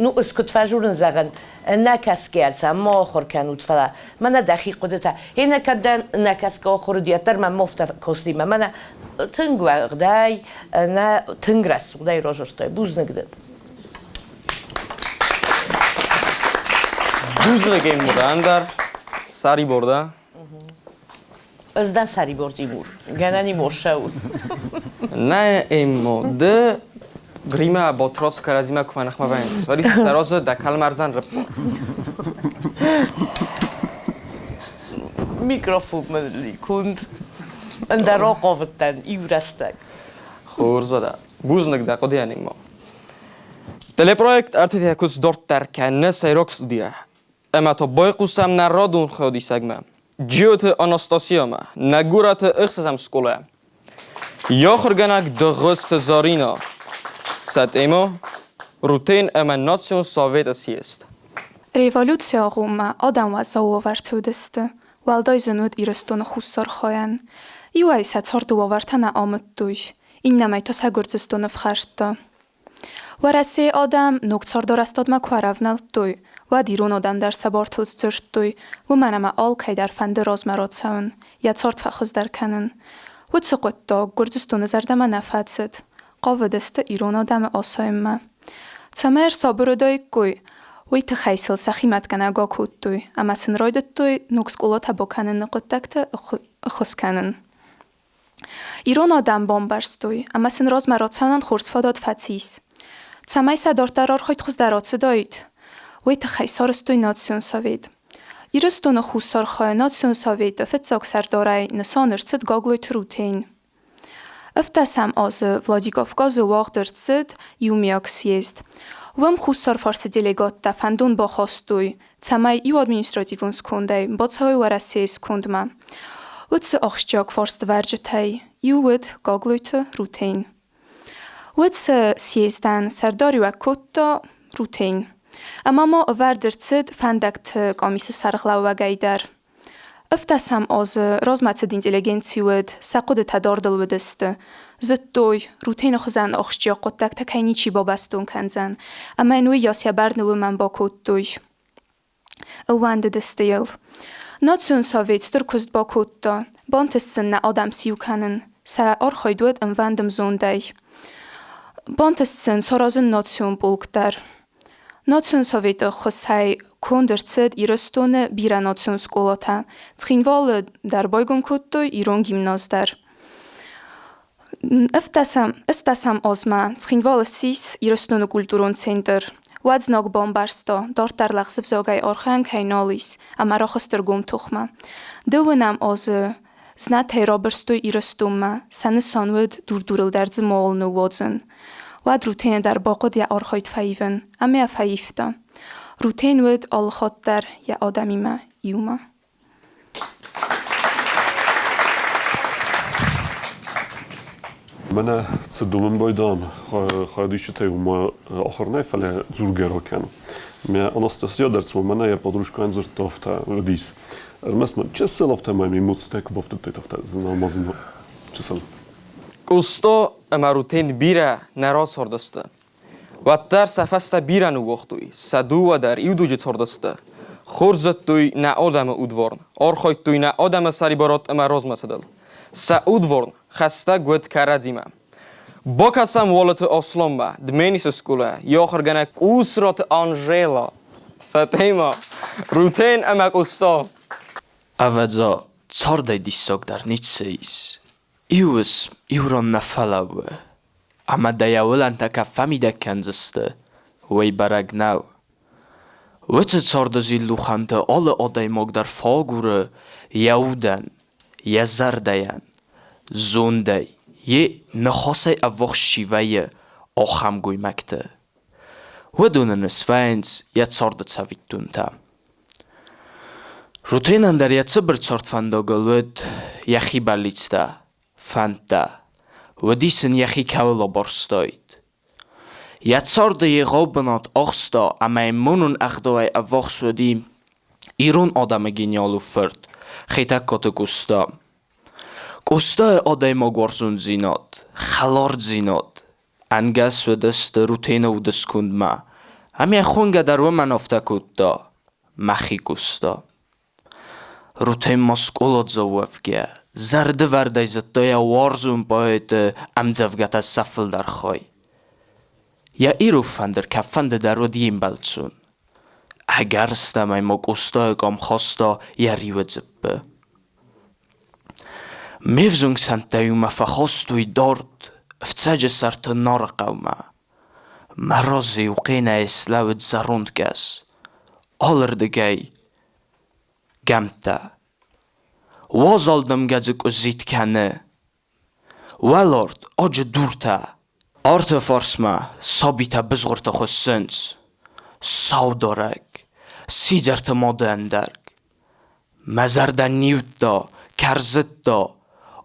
ну, ӕз куыд фӕзурын зӕгъын, нӕ кӕсгӕ сӕ ма ахуыр кӕнут, фӕлӕ мӕнӕ дӕхи хъуыдытӕ. Ӕнӕ кӕд дӕ нӕ кӕсгӕ ахуыр уыди, уӕддӕр мӕм афтӕ касти, мӕ мӕнӕ тынг уӕгъдӕй, нӕ тынг рӕсугъдӕй разырдтай. Бузныг дын. Бузныг ӕм уыдан дӕр. Сӕрибор дӕ. Ӕз дӕн сӕрибор Тимур. Гӕнӕн и морсӕ у. Нӕ, Эммо, ды Грима Ботроц кӕрӕдзимӕ куы фӕныхмӕ вӕййынц, уӕд сӕ розы дӕ кӕлмӕрзӕн рыппор. Микрофон мын конд. Ӕндӕр ахъавыдтӕн иу рӕстӕг. Хорз уӕдӕ. Бузныг дӕ хъуыдыйӕн ма. Телепроект ӕртытӕ куыд дарддӕр кӕны сӕйраг студийӕ. Ӕмӕ та байхъусӕм нӕ радон хайадисӕгмӕ. Джиоты Анастасиямӕ, нӕ горӕты ӕхсӕзӕм скъолайӕ. Йӕ ахуыргӕнӕг Дыгъуызты Заринӕ. Сӕ темӕ Рутен ӕмӕ Национ Советы съезд. Революцийы агъоммӕ адӕм уӕззау уавӕрты уыдысты, уӕлдай зын уыд Ирыстоны хуссар хайӕн. Иуӕй сӕ царды уавӕртӕ нӕ амыдтой, иннӕмӕй та сӕ Гуырдзыстоны ӕфхӕрдта. Уӕрӕсейы адӕм ног цардарӕзтадмӕ куы ӕрӕвнӕлдтой, уӕд ирон адӕм дӕр сӕ бартыл сдзырдтой, уымӕн ӕмӕ алкӕй дӕр фӕнды размӕ рацӕуын, йӕ цард фӕхуыздӕр кӕнын. Уыцы хъуыддаг Гуырдзыстоны зӕрдӕмӕ нӕ фӕцыд, хъавыдысты ирон адӕмы асайынмӕ. Цӕмӕй ӕрсабыр уыдаиккой, уый тыххӕй сыл сӕхи мӕтгӕнӕг акодтой ӕмӕ сын райдыдтой ног скъолатӕ бакӕныны хъуыддӕгты ӕххуыс кӕнын. Ирон адӕм бамбӕрстой, ӕмӕ сын размӕ рацӕуынӕн хорз фадат фӕцис. Цӕмӕй сӕ дарддӕр архайд хуыздӕр ацыдаид, уый тыххӕй сарӕзтой Национ совет. Ирыстоны Хуссар хайы Национ советы фыццаг сӕрдарӕй нысан ӕрцыд Гаглойты Рутен. Ӕвддӕсӕм азы Владикавказы уагъд ӕрцыд иумиаг съезд. Уым Хуссар фарсы делегаттӕ фӕндон бахастой, цӕмӕй иу административон скондӕй бацӕуой Уӕрӕсейы скондмӕ. Уыцы ахсджиаг фарстӕвӕрджытӕй иу уыд Гаглойты Рутен. Уыцы съездӕн сӕрдариуӕг кодта Рутен. Ӕмӕ ма ӕвӕрд ӕрцыд фӕндӕгты къамисы сӕргълӕууӕгӕй дӕр. Ӕвддӕсӕм азы размӕцыд интеллигенци уыд, сӕ хъуыдытӕ дардыл уыдысты. Зыдтой, Рутены хуызӕн ахсджиаг хъуыддӕгтӕ кӕй ничи бабӕстон кӕндзӕн, ӕмӕ йын уыйас йӕ бӕрны уымӕн бакодтой. Ӕууӕндыдысты йыл. Национ совет стыр куыст бакодта, бантыст сын нӕ адӕм сиу кӕнын, сӕ архайд уыд ӕмвӕнд-ӕмзондӕй. Бантыст сын саразын национ полк дӕр. Национ советы ӕххуысӕй конд ӕрцыд Ирыстоны бирӕ национ скъолатӕ. Цхинвалы дӕр байгом кодтой ирон гимназ дӕр. Ӕвддӕсӕм азмӕ Цхинвалы ссис Ирыстоны культурон центр. Уӕд знаг бамбӕрста, дарддӕр лӕгъзывзагӕй архайӕн кӕй нал ис, ӕмӕ рахызт ӕргом тохмӕ. Дыууынӕм азы знӕтӕй рабырстой Ирыстонмӕ, сӕ нысан уыд Дур-Дурыл дӕр дзы мауал ныууадзын. Уӕд Рутены дӕр бахъуыд йӕ архайд фӕивын, ӕмӕ йӕ фӕивта. Рутен уыд алыхатт дӕр йӕ адӕмимӕ иумӕ. Мӕнӕ цы домын байдам хайадисджытӕй уымӕ ахуыр нӕ, фӕлӕ дзургӕ ракӕн. Мӕ Анастасия дӕр цыма мӕнӕ йӕ подружкӕйӕн дзырдта афтӕ уыдис. Ӕрмӕст ма чысыл афтӕ мӕм эмоцитӕ куы бафтыдтаид, афтӕ зына-ма зына. Чысыл. Къусто ӕмӕ Рутен бирӕ нӕ рацардысты. Уӕддӕр сӕ фӕстӕ бирӕ ныууагътой, сӕ дыууӕ дӕр иу дуджы цардысты. Хорз зыдтой нӕ адӕмы удварн, архайдтой нӕ адӕмы сӕрибарад ӕмӕ размӕцыдыл. Сӕ удварн хӕстӕг уыд кӕрӕдзимӕ. Бакӕсӕм Уалыты Асланмӕ, Дменисы скъолайӕ, йӕ ахуыргӕнӕг Къусраты Анжела, сӕ темӕ Рутен ӕмӕ Къоста. Ӕвӕдза, цардӕй диссагдӕр ницы ис. Иу уысм, иу ран нӕ фӕлӕууы, ӕмӕ дӕ йӕ уылӕнтӕ кӕм фӕмидӕг кӕндзысты, уый бӕрӕг нӕу. Уыцы царды зилдухӕнты алы адӕймаг дӕр фӕагуры йӕ удӕн, йӕ зӕрдӕйӕн, зондӕй, йе ныхасӕй ӕввахс чи вӕййы, ахӕм гоймӕгты. Уыдон ын свӕййынц йӕ царды цӕвиттонтӕ. Рутенӕн дӕр йӕ цыбыр цардфӕндагыл уыд йӕхи бӕллицтӕ, фӕндтӕ. Уыдис ын йӕхи кӕуыл абарстаид. Йӕ царды егъау бынат ахста ӕмӕ йын монон ӕгъдауӕй ӕввахс уыди ирон адӕмы гениалон фырт Хетӕгкаты Къоста. Къостайы адӕймагуарзондзинад, хӕлардзинад ӕнгӕс уыдысты Рутены удыскондмӕ, ӕмӕ йӕ хонгӕ дӕр уымӕн афтӕ кодта: «Мӕхи Къоста». Рутен ма скъоладзау уӕвгӕ, зӕрдывӕрдӕй зыдта йӕ уарзон поэты ӕмдзӕвгӕтӕ сӕ фылдӕр хай. Йӕ ирон фӕндыр кӕдфӕнды дӕр уыд йе мбӕлццон. Ӕгӕрыстӕмӕй ма Къостайы къам хаста йӕ риуы дзыппы. Ме взонг сӕнттӕ-иу мӕ фӕхастой дард, ӕфцӕджы сӕрты Нарыхъӕумӕ. Мӕ разы-иу хъенӕй слӕууыд зӕронд гӕс. Алырдыгӕй гӕмттӕ. Уазал дымгӕ дзы къуыззитт кӕны. Уӕларт аджы дуртӕ. Арты фарсмӕ сабитӕ бызгъуырты хуыссынц. Саударӕг, сидзӕрты мады ӕндӕрг. Мӕ зӕрдӕ ниудта, кӕрзыдта.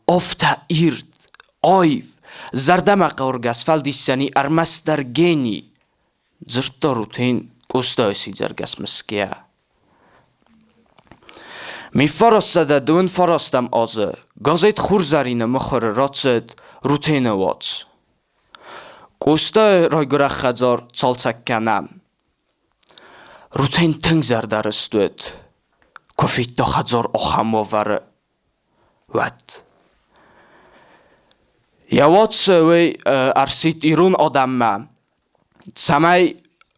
Афтӕ ирд, аив, зӕрдӕмӕхъаргӕ сфӕлдисдзӕни ӕрмӕстдӕр гени, дзырдта Рутен Къостайы сидзӕргӕс мысгӕйӕ. 1929 азы газет «Хурзӕрин»-ы мыхуыры рацыд Рутены уац. Къостайы райгуырӕн хӕдзар цалцӕг кӕнӕм. Рутен тынг зӕрдӕрыст уыд, куы федта хӕдзар ахӕм уавӕры, уӕд. Йӕ уацы уый ӕрсидт ирон адӕммӕ, цӕмӕй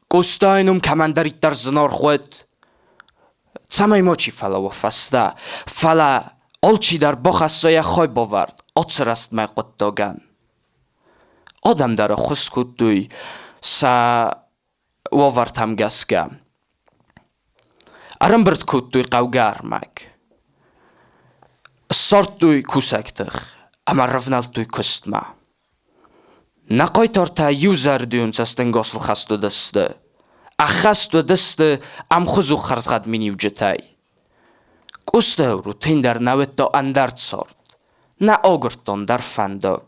Къостайы ном кӕмӕндӕриддӕр зынаргъ уыд, цӕмӕй мачи фӕлӕууа фӕстӕ, фӕлӕ алчидӕр бахӕсса йӕ хайбавӕрд ацы рӕстмӕ хъуыддагӕн. Адӕм дӕр ӕххуыс кодтой сӕ уавӕртӕм гӕсгӕ. Ӕрӕмбырд кодтой хъӕугӕ ӕрмӕг. Ссардтой кусӕг тых ӕмӕ рывнӕлдтой куыстмӕ. Нӕ хъайтартӕ иузӕрдион цӕстӕнгасыл хӕст уыдысты. Ӕххӕст уыдысты ӕмхуызон хӕрзгъӕд миниуджытӕй. Къоста Рутен дӕр нӕ уыдта ӕндӕр цард, нӕ агуырдта ӕндӕр фӕндаг.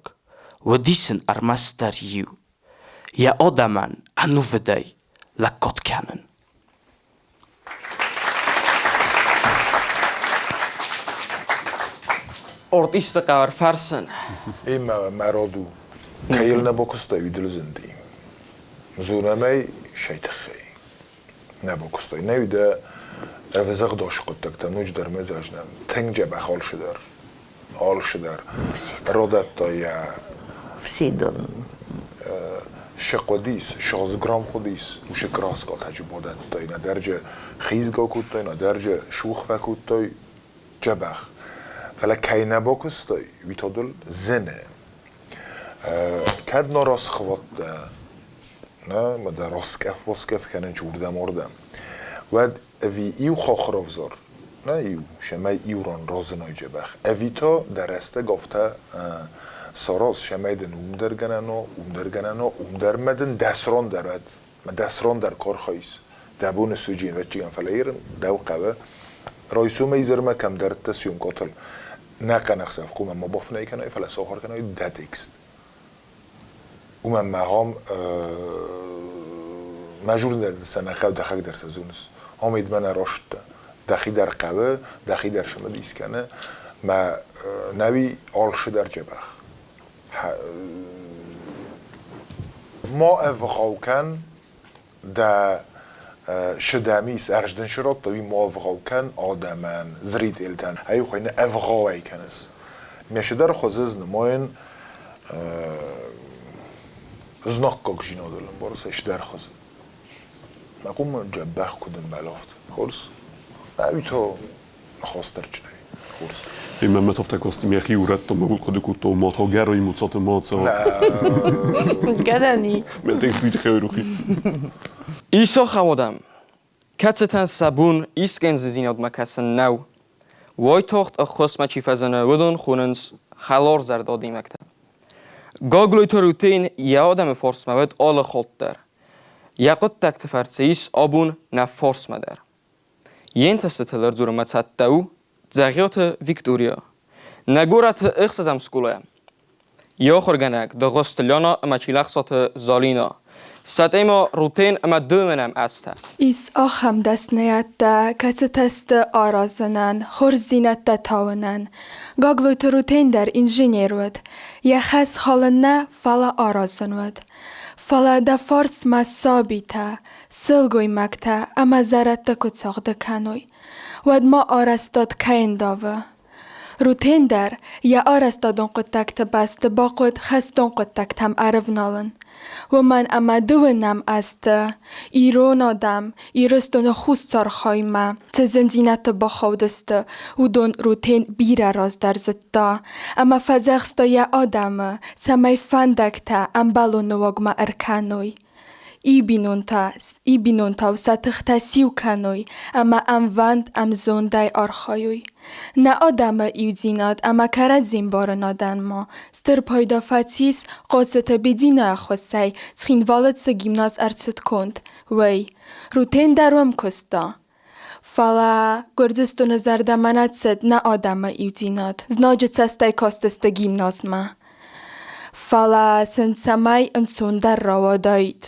Уыдис ын ӕрмӕстдӕр иу – йӕ адӕмӕн ӕнувыдӕй лӕггад кӕнын. Ортъисты хъӕр фӕрсын. Ӕмӕ мӕ род у. Кӕйыл нӕ бакуыстай, уый дыл зынди. Зонӕм ӕй сӕй тыххӕй. Нӕ бакуыстай. Нӕ дӕ ӕвзӕгъдосы хъуыддӕгтӕ ноджыдӕр мӕ зӕзнӕм. Тынг дзӕбӕх алцыдӕр. Алцыдӕр. Родӕтта йӕ Фсидон. Шы хъуыдис, сыгъзграм хъуыдис, уышы краскатӕджы бадӕттай, нӕдӕрджы хизгӕ кодтай, нӕдӕрджы сух фӕкодтай, дзӕбӕх. Фӕлӕ кӕй нӕ бакуыстай, уый та дыл зыны. Кӕд нӕ расхвадтӕ, нӕ, ма дӕ раскъӕф-баскъӕф кӕнын чи уырдӕм-ардӕм, уӕд ӕви иу хахуыр ӕвзар, нӕ иу, цӕмӕй иу ран разынай дзӕбӕх, ӕви та дӕ рӕстӕг афтӕ сараз, цӕмӕй дын уым дӕр гӕнӕн уа, уым дӕр гӕнӕн уа, уым дӕр мӕ дын дӕс ран дӕр уӕд, мӕ дӕс ран дӕр куы архайыс, дӕ боны суджы ӕвӕццӕгӕн, фӕлӕ ерын дӕу хъӕуы райсомӕй изӕрмӕ кӕмдӕриддӕр съемкӕтыл нӕхъӕн ӕхсӕв хъуамӕ ма бафынӕй кӕнай, фӕлӕ сахуыр кӕнай дӕ текст. Уымӕн мӕ ахӕм мӕ журналисттӕ нӕ хъӕуы дӕхӕг дӕр сӕ зоныс. Ам мӕ нӕ раст дӕ. Дӕхи дӕр хъӕуы, дӕхи дӕр цымыдис кӕны. Мӕ нӕуи алцы дӕр дзӕбӕх. Ма ӕвгъау кӕн дӕ сыдӕмис ӕрздын сыродта, уый ма ӕвгъау кӕн адӕмӕн, зрителтӕн. Ай хуыйны ӕвгъауӕй кӕныс. Ме сыдӕр хуызы нымайын знаггаг зинадыл ӕмбарыс, сыдӕр хуызы. Мӕ къумы дзӕбӕх куыд ӕмбӕлы афтӕ. Хорз? Ӕви та ныхасдӕрджынӕй. Хорз. Ӕмӕ мӕ афтӕ касти, мӕхи урӕдтон, мӕ хъуыды кодтон, ма та гӕрой муцаты ма цӕуа. Гӕнӕн и. Мӕ текст уый тыххӕй рухи. Исо хауодӕм, кӕцытӕн сӕ бон искӕндзинадмӕ кӕсын нӕу, уайтагъд ӕххуысмӕ чи фӕзыны, уыдон хонынц хӕларзӕрдӕ адӕймӕгтӕ. Гаглойты Рутен йӕ адӕмы фарсмӕ уыд алы хатт дӕр. Йӕ хъуыддӕгты фӕрцы ис абон нӕ фарсмӕ дӕр. Йе нтыстытыл ӕрдзурынмӕ цӕттӕ у Дзӕгъиоты Виктория. Нӕ горӕты ӕхсӕзӕм скъолайы йӕ ахуыргӕнӕг Дыгъуызты Лена ӕмӕ Чилӕхсаты Залина. Сӕ темӕ Рутен ӕмӕ дыууынӕм азтӕ. Ис ахӕм дӕсныйӕдтӕ, кӕцытӕ сты аразынӕн, хорздзинӕдтӕ тауынӕн. Гаглойты Рутен дӕр инженер уыд. Йӕ хӕс халын нӕ, фӕлӕ аразын уыд. Фӕлӕ дӕ фарсмӕ сабитӕ, сылгоймӕгтӕ ӕмӕ зӕрӕдтӕ куы цагъды кӕной, уӕд ма арӕзтад кӕй ӕндавы? Рутен дӕр йӕ арӕзтадон хъуыддӕгты бӕсты бахъуыд хӕстон хъуыддӕгтӕм ӕрывналын. Уымӕн ӕмӕ дыууынӕм азты ирон адӕм Ирыстоны Хуссар хаймӕ цы зындзинӕдты бахаудысты, уыдон Рутен бирӕ раздӕр зыдта ӕмӕ фӕдзӕхста йӕ адӕмы, цӕмӕй фӕндӕгтӕ ӕмбӕлон уагмӕ ӕркӕной. И бинонтӕ, и бинонтау сӕ тыхтӕ сиу кӕной ӕмӕ ӕмвӕнд-ӕмзондӕй архайой. Нӕ адӕмы иудзинад ӕмӕ кӕрӕдзимбарынадӕн ма стыр пайда фӕцис Хъоцыты Бедины ӕххуысӕй Цхинвалы цы гимназ ӕрцыд конд, уый. Рутен дӕр уым куыста. Фӕлӕ Гуырдзыстоны зӕрдӕмӕ нӕ цыд нӕ адӕмы иудзинад. Знаджы цӕстӕй кастысты гимназмӕ. Фӕлӕ сын цӕмӕй ӕнцондӕр рауадаид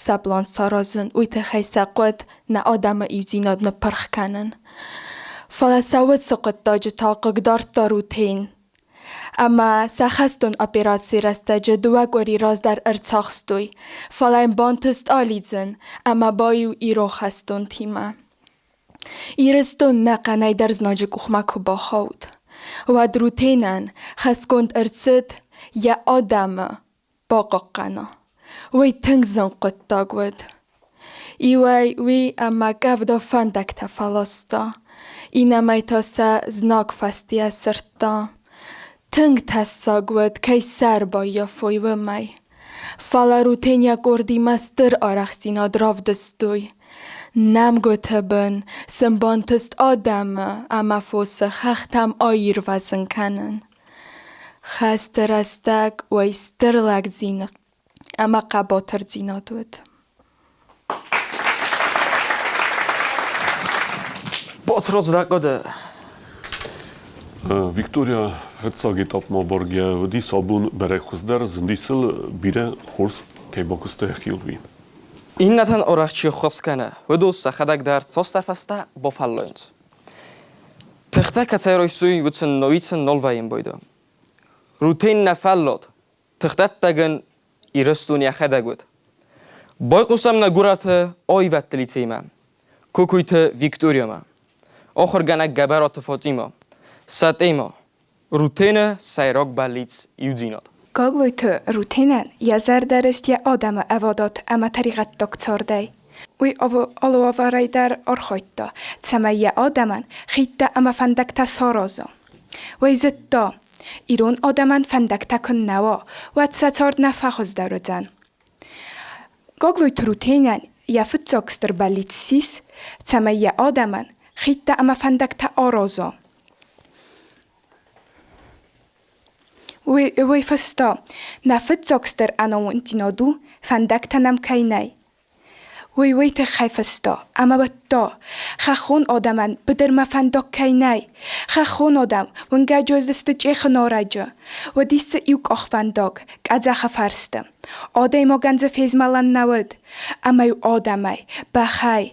сӕ план саразын, уый тыххӕй сӕ хъуыд нӕ адӕмы иудзинад ныппырх кӕнын. Фӕлӕ сӕ уыцы хъуыддаджы та хъыгдардта Рутен. Ӕмӕ сӕ хӕстон операцийы рӕстӕджы дыууӕ къуыри раздӕр ӕрцахстой, фӕлӕ йын бантыст алидзын ӕмӕ баиу ирон хӕстонтимӕ. Ирыстон ӕнӕхъӕнӕй дӕр знаджы къухмӕ куы бахауд, уӕд Рутенӕн хӕсгонд ӕрцыд йӕ адӕмы бахъахъхъӕна. Уый тынг зын хъуыддаг уыд. Иуӕй уый ӕмӕ къӕвда фӕндӕгтӕ фӕласта, иннӕмӕй та сӕ знаг фӕстийӕ сырдта. Тынг тӕссаг уыд, кӕй сӕ ӕрбаййафой, уымӕй. Фӕлӕ Рутен йӕ къордимӕ стыр арӕхстдзинад равдыстой. Нӕмгуыты бын сын бантыст адӕмы ӕмӕ фосы хӕхтӕм аирвӕзын кӕнын. Хӕсты рӕстӕг уый стыр лӕгдзинад ӕмӕ хъӕбатырдзинад уыд. Батрадз дӕ хъуыды. Виктория фыццаг этапмӕ бӕргӕ уыди сӕ бон бӕрӕг хуыздӕр зынди сыл бирӕ хорз кӕй бакуыста йӕхиуыл, уый. Иннӕтӕн арӕх чи ххуыс кӕны, уыдон сӕхӕдӕг дӕр цасдӕр фӕстӕ бафӕллойынц. Тыхтӕ кӕцӕй райсой, уыцы Новицын нал вӕййын байдайы. Рутен нӕ фӕллад, тыхдӕттӕг ын Ирыстон йӕхӕдӕг уыд. Байхъусӕм нӕ горӕты аивӕдты лицеймӕ, Кокойты Викториямӕ, ахуыргӕнӕг Гӕбӕраты Фатимӕ, сӕ темӕ Рутены сӕйраг бӕллиц иудзинад. Гаглойты Рутенӕн йӕ зӕрдӕ рыст йӕ адӕмы ӕвадат ӕмӕ тӕригъӕддаг цардӕй. Уый алы уавӕрӕй дӕр архайдта, цӕмӕй йӕ адӕмӕн хидтӕ ӕмӕ фӕндӕгтӕ сараза. Уый зыдта, ирон адӕмӕн фӕндӕгтӕ куыннӕ уа, уӕд сӕ цард нӕ фӕхуыздӕр уыдзӕн. Гаглойты Рутенӕн йӕ фыццаг стыр бӕллиц ссис, цӕмӕй йӕ адӕмӕн хидтӕ ӕмӕ фӕндӕгтӕ араза. Уый фӕстӕ нӕ фыццаг стыр ӕнамонддзинад у, фӕндӕгтӕ нӕм кӕй нӕй. Уый уый тыххӕй фыста ӕмӕ уыдта, хӕххон адӕмӕн быдырмӕ фӕндаг кӕй нӕй. Хӕххон адӕм уынгӕджы уыдысты Чъехы нарӕджы. Уыдис дзы иу къахвӕндаг, къӕдзӕхы фӕрсты. Адӕймагӕн дзы фезмӕлӕн нӕ уыд. Ӕмӕ-иу адӕмӕй, бӕхӕй,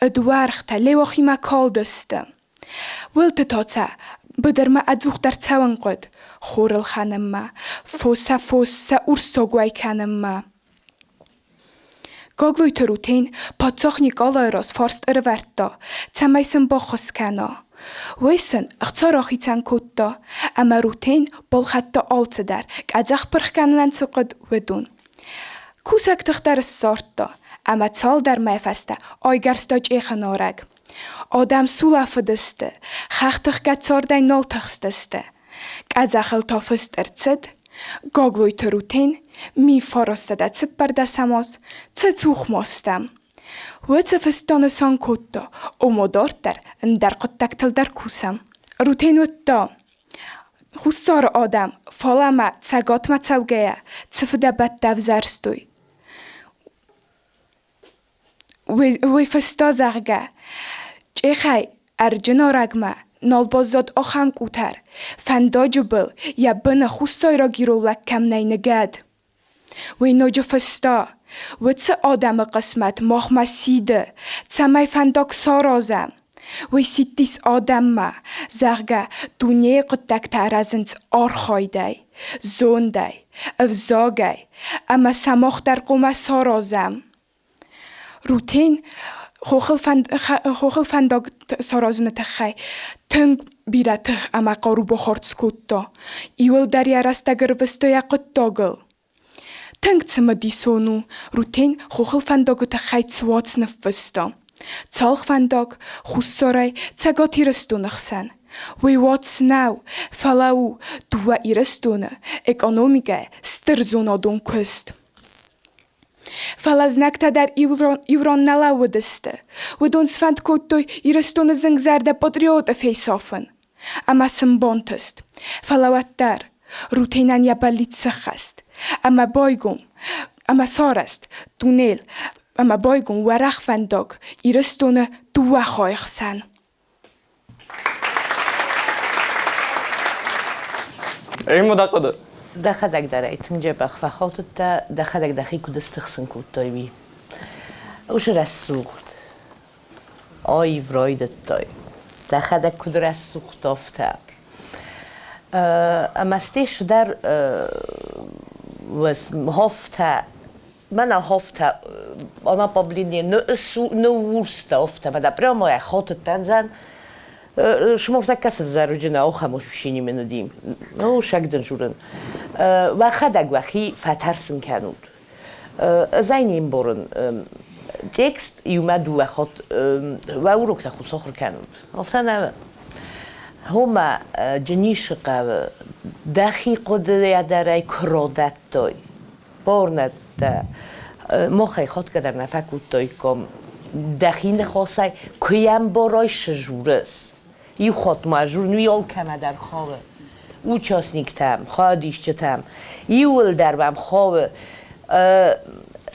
ӕдуӕргътӕ Леуахимӕ калдысты. Уылты та сӕ быдырмӕ ӕдзухдӕр цӕуын хъуыд хор ӕлхӕнынмӕ, фос сӕ фос сӕ урссаг уӕй кӕнынмӕ. Гаглойты Рутен паддзах Никъалайы раз фарст ӕрӕвӕрдта, цӕмӕй сын баххуыс кӕна. Уый сын ӕхца рахицӕн кодта, ӕмӕ Рутен балхӕдта алцыдӕр, къӕдзӕх пырх кӕнынӕн цы хъуыд, уыдон. Кусӕг тых дӕр ссардта, ӕмӕ цалдӕр мӕйы фӕстӕ айгӕрста Чъехы нарӕг. Адӕм сулӕфыдысты, хӕхты хгӕд цардӕй нал тыхстысты. Къӕдзӕхыл та фыст ӕрцыд: Гаглойты Рутен, 1914 аз, цы цух ма стӕм. Уыцы фыст нысан кодта, ома дарддӕр ӕндӕр хъуыддӕгтыл дӕр кусӕм. Рутен уыдта, Хуссары адӕм, фӕлӕ ма Цӕгатмӕ цӕугӕйӕ, цы фыдӕбӕттӕ ӕвзӕрстой. Уый фӕстӕ, зӕгъгӕ, Чъехӕй Ӕрджынарӕгмӕ нал баззад ахӕм къутӕр, фӕндаджы был йӕ быны хуссайраг ирон лӕг кӕм нӕй ныгӕд. Уый ноджы фыста, уыцы адӕмы хъысмӕт махмӕ сиды, цӕмӕй фӕндаг саразӕм. Уый сидтис адӕммӕ, зӕгъгӕ, дунейы хъуыддӕгтӕ аразынц архайдӕй, зондӕй, ӕвзагӕй, ӕмӕ сӕ мах дӕр хъуамӕ саразӕм. Рутен хохыл фӕндаг саразыны тыххӕй тынг бирӕ тых ӕмӕ хъару бахардз кодта. Иуылдӕр йӕ рӕстӕг ӕрвыста йӕ хъуыддагыл. Тынг цымыдисон у, Рутен хохыл фӕндагы тыххӕй цы уац ныффыста. Цалхвӕндаг Хуссарӕй Цӕгат Ирыстоны хсӕн. Уый уац нӕу, фӕлӕ у дыууӕ Ирыстоны экономикӕйы стыр зонадон куыст. Фӕлӕ знӕгтӕ дӕр иурон нӕ лӕууыдысты. Уыдон сфӕнд кодтой Ирыстоны зынгзӕрдӕ патриоты фесафын. Ӕмӕ сын бантыст. Фӕлӕ уӕддӕр Рутенӕн йӕ бӕллиц сӕххӕст. Ӕмӕ байгом, ӕмӕ сарӕзт туннел, ӕмӕ байгом уӕрӕх фӕндаг Ирыстоны дыууӕ хайы хсӕн. Ӕмӕ дӕ хъуыды? Дӕхӕдӕг дӕр ӕй тынг дзӕбӕх фӕхатыдтӕ, дӕхӕдӕг дӕхи куыд стыхсын кодтай, уый. Уыцы рӕсугъд, аив райдыдтай. Дӕхӕдӕг куыд рӕсугъд, афтӕ. Ӕмӕ стӕй цыдӕр хофтӕ Мӕнӕ хофтӕ, она побледнее, ныуурстӕ офтӕ, мӕнӕ прямо хотыдтӕн Сморзӕггӕ сывзӕруджы нӕ охӕм ощущение уыди. Ну, сӕг дын журын. Уӕхӕдӕг уӕхи фӕтӕрсын кӕнут. Ӕз ӕй не мбарын. Текст иумӕ дыууӕ хатт уӕ уроктӕ хус ахуыр кӕнут. Афтӕ нӕ Хомӕ Джинисы хъӕуы дӕхи хъуыдыйӕ дӕр ӕй куы родӕттой. Бауырнӕд дӕ, махӕй хатгӕ дӕр нӕ фӕкодтаиккам. Дӕхи ныхасӕй куы йӕм барай сжурыс. Иу хатт ма журн уый алкӕмӕ дӕр хауы. Участниктӕм, хайадисджытӕм, иууылдӕр уӕм хауы.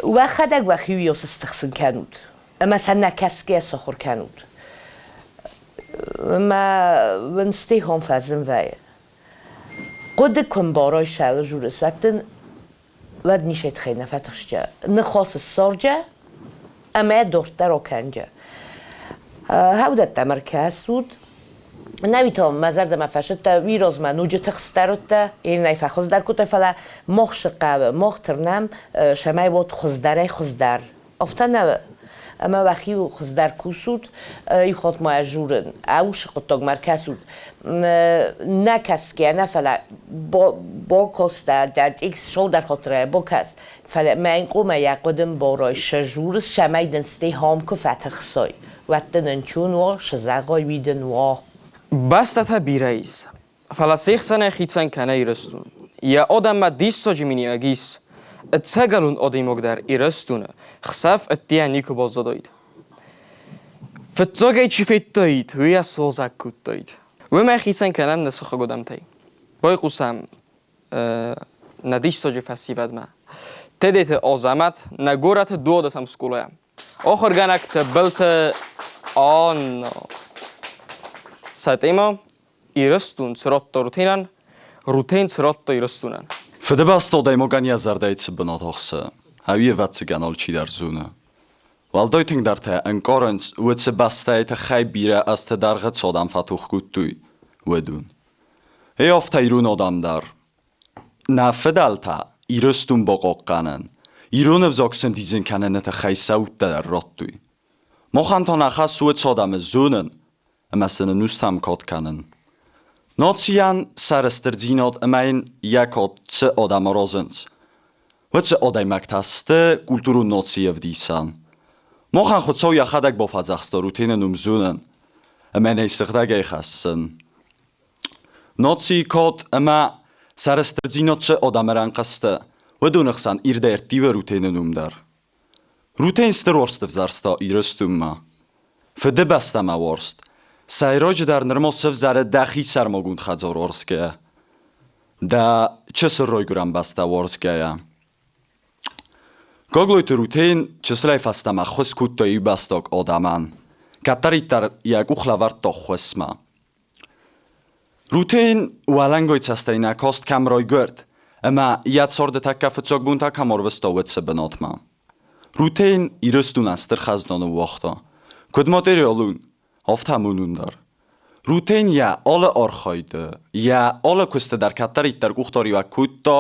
Уӕхӕдӕг уӕхи уыйас стыхсын кӕнут ӕмӕ сӕ нӕ кӕсгӕ сахуыр кӕнут. Ӕмӕ уын стихон фӕзын вӕййы. Хъуыды куы мбарай сӕлы журыс, уӕд дын уӕд ничи тыххӕй нӕ фӕтыхсджа. Ныхасы ссарджа ӕмӕ дарддӕр акӕнджа. Хӕудӕттӕм ӕркӕсут. Нӕуи та мӕ зӕрдӕмӕ фӕсыдтӕ, уый размӕ ноджы тыхстдӕр уыдтӕ, иннӕй фӕхуыздӕр кодтай, фӕлӕ мах цы хъӕуы, мах тырнӕм, цӕмӕй уот хуыздӕрӕй хуыздӕр. Афтӕ нӕ ӕмӕ уӕхи хуыздӕр кусут, иу хатт ма журын, ӕусы хъуыддагмӕ ӕркӕсут. Нӕ кӕсгӕ нӕ, фӕлӕ бакастӕ дӕ текст цалдӕр хатты бакӕс, фӕлӕ мӕн къомӕ йӕ хъуыдым барай, цы журыс, цӕмӕй дын стӕй хам куы фӕтыхсай, уӕд дын ӕнцон уа, цы зӕгъай, уый дын уа. Бӕстӕтӕ бирӕ ис, фӕлӕ се хсӕнӕй хицӕн кӕны Ирыстон. Йӕ адӕммӕ диссаджы миниуӕг ис. Ӕцӕгӕлон адӕймаг дӕр Ирыстоны хсӕв ӕддейӕ никуы баззадаид. Фыццагӕй чи федтаид, уый йӕ созаг кодтаид. Уымӕй хицӕн кӕнӕм нӕ сыхаг адӕмтӕй. Байхъусӕм нӕ диссаджы фӕсивӕдмӕ. Тедеты Азӕмӕт нӕ горӕты дуадӕсӕм скъолайӕ. Ахуыргӕнӕгты былты Анна. Сӕ Ирыстон цы радта Рутенӕн, Рутен цы радта Ирыстонӕн. Фыдыбӕстӕ адӕймагӕн йӕ зӕрдӕйы цы бынат ахсы, ӕви ӕвӕццӕгӕн алчидӕр зоны. Уӕлдай тынгдӕр та ӕнкъарынц, уыцы бӕстӕйы тыххӕй бирӕ азты дӕргъы цы адӕм фӕтох кодтой, уыдон. Эй, афтӕ ирон адӕм дӕр. Нӕ фыдӕлтӕ Ирыстон бахъахъхъӕнын, ирон ӕвзаг сӕндидзын кӕныны тыххӕй сӕ удтӕ дӕр радтой. Махӕн та нӕ хӕс у уыцы адӕмы зонын ӕмӕ сын ӕнустӕм кад кӕнын. Нацийӕн сӕрыстырдзинад ӕмӕ йын йӕ кад цы адӕм аразынц, уыцы адӕймӕгтӕ сты культурон нацийы ӕвдисӕн. Махӕн Хуыцау йӕхӕдӕг бафӕдзӕхста Рутены ном зонын ӕмӕ нӕ сыгъдӕгӕй хӕссын. Нацийы кад ӕмӕ сӕрыстырдзинад цы адӕмы рӕнхъы сты, уыдоны хсӕн ирдӕй ӕрттивы Рутены ном дӕр. Рутен стыр уарзт ӕвзӕрста Ирыстонмӕ. Фыдыбӕстӕмӕ уарзт. Сӕйраджыдӕр нырма сӕвзӕры дӕхи сӕрмагонд хӕдзар уарзгӕйӕ. Дӕ чысыл райгуырӕн бӕстӕ уарзгӕйӕ. Гаглойты Рутен чысылӕй фӕстӕмӕ ӕххуыс кодта иубӕстаг адӕмӕн. Кӕддӕриддӕр йӕ къух лӕвӕрдта ӕххуысмӕ. Рутен уӕлӕнгой цӕстӕй нӕ каст кӕм райгуырд, ӕмӕ йӕ царды тӕккӕ фыццаг бонтӕ кӕм ӕрвыста, уыцы бынатмӕ. Рутен Ирыстонӕн стыр хӕзна ныууагъта. Куыд материалон, афтӕ монон дӕр. Рутен йӕ алы архайды, йӕ алы куысты дӕр кӕддӕриддӕр къухдариуӕг кодта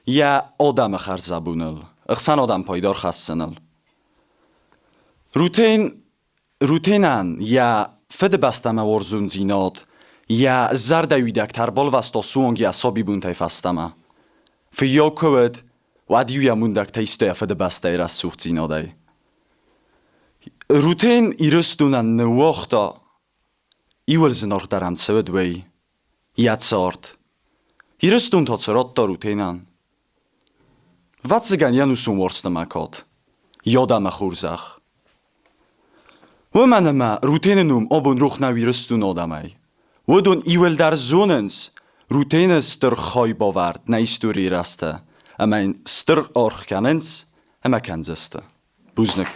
йӕ адӕмы хӕрзӕбоныл, ӕхсӕнадӕн пайда ӕрхӕссыныл. Рутен Рутенӕн йӕ фыдыбӕстӕмӕ уарзондзинад, йӕ зӕрдӕуидӕгтӕ ӕрбалвӕста суанг йӕ сабибонтӕй фӕстӕмӕ. Фыййау куы уыд, уӕд-иу йӕ мондӕгтӕ иста йӕ фыдыбӕстӕйы рӕсугъддзинадӕй. Рутен Ирыстонӕн ныууагъта, иуыл зынаргъдӕр ӕм цы уыд, уый – йӕ цард. Ирыстон та цы радта Рутенӕн? Ӕвӕццӕгӕн, йе нусон уарзт ӕмӕ кад. Йӕ адӕмы хорзӕх. Уымӕн ӕмӕ Рутены ном абон рох нӕу Ирыстоны адӕмӕй. Уыдон иуӕлдӕр зонынц Рутены стыр хайбавӕрд нӕ историйы рӕзты ӕмӕ йын стыр аргъ кӕнынц ӕмӕ кӕндзысты. Бузныг.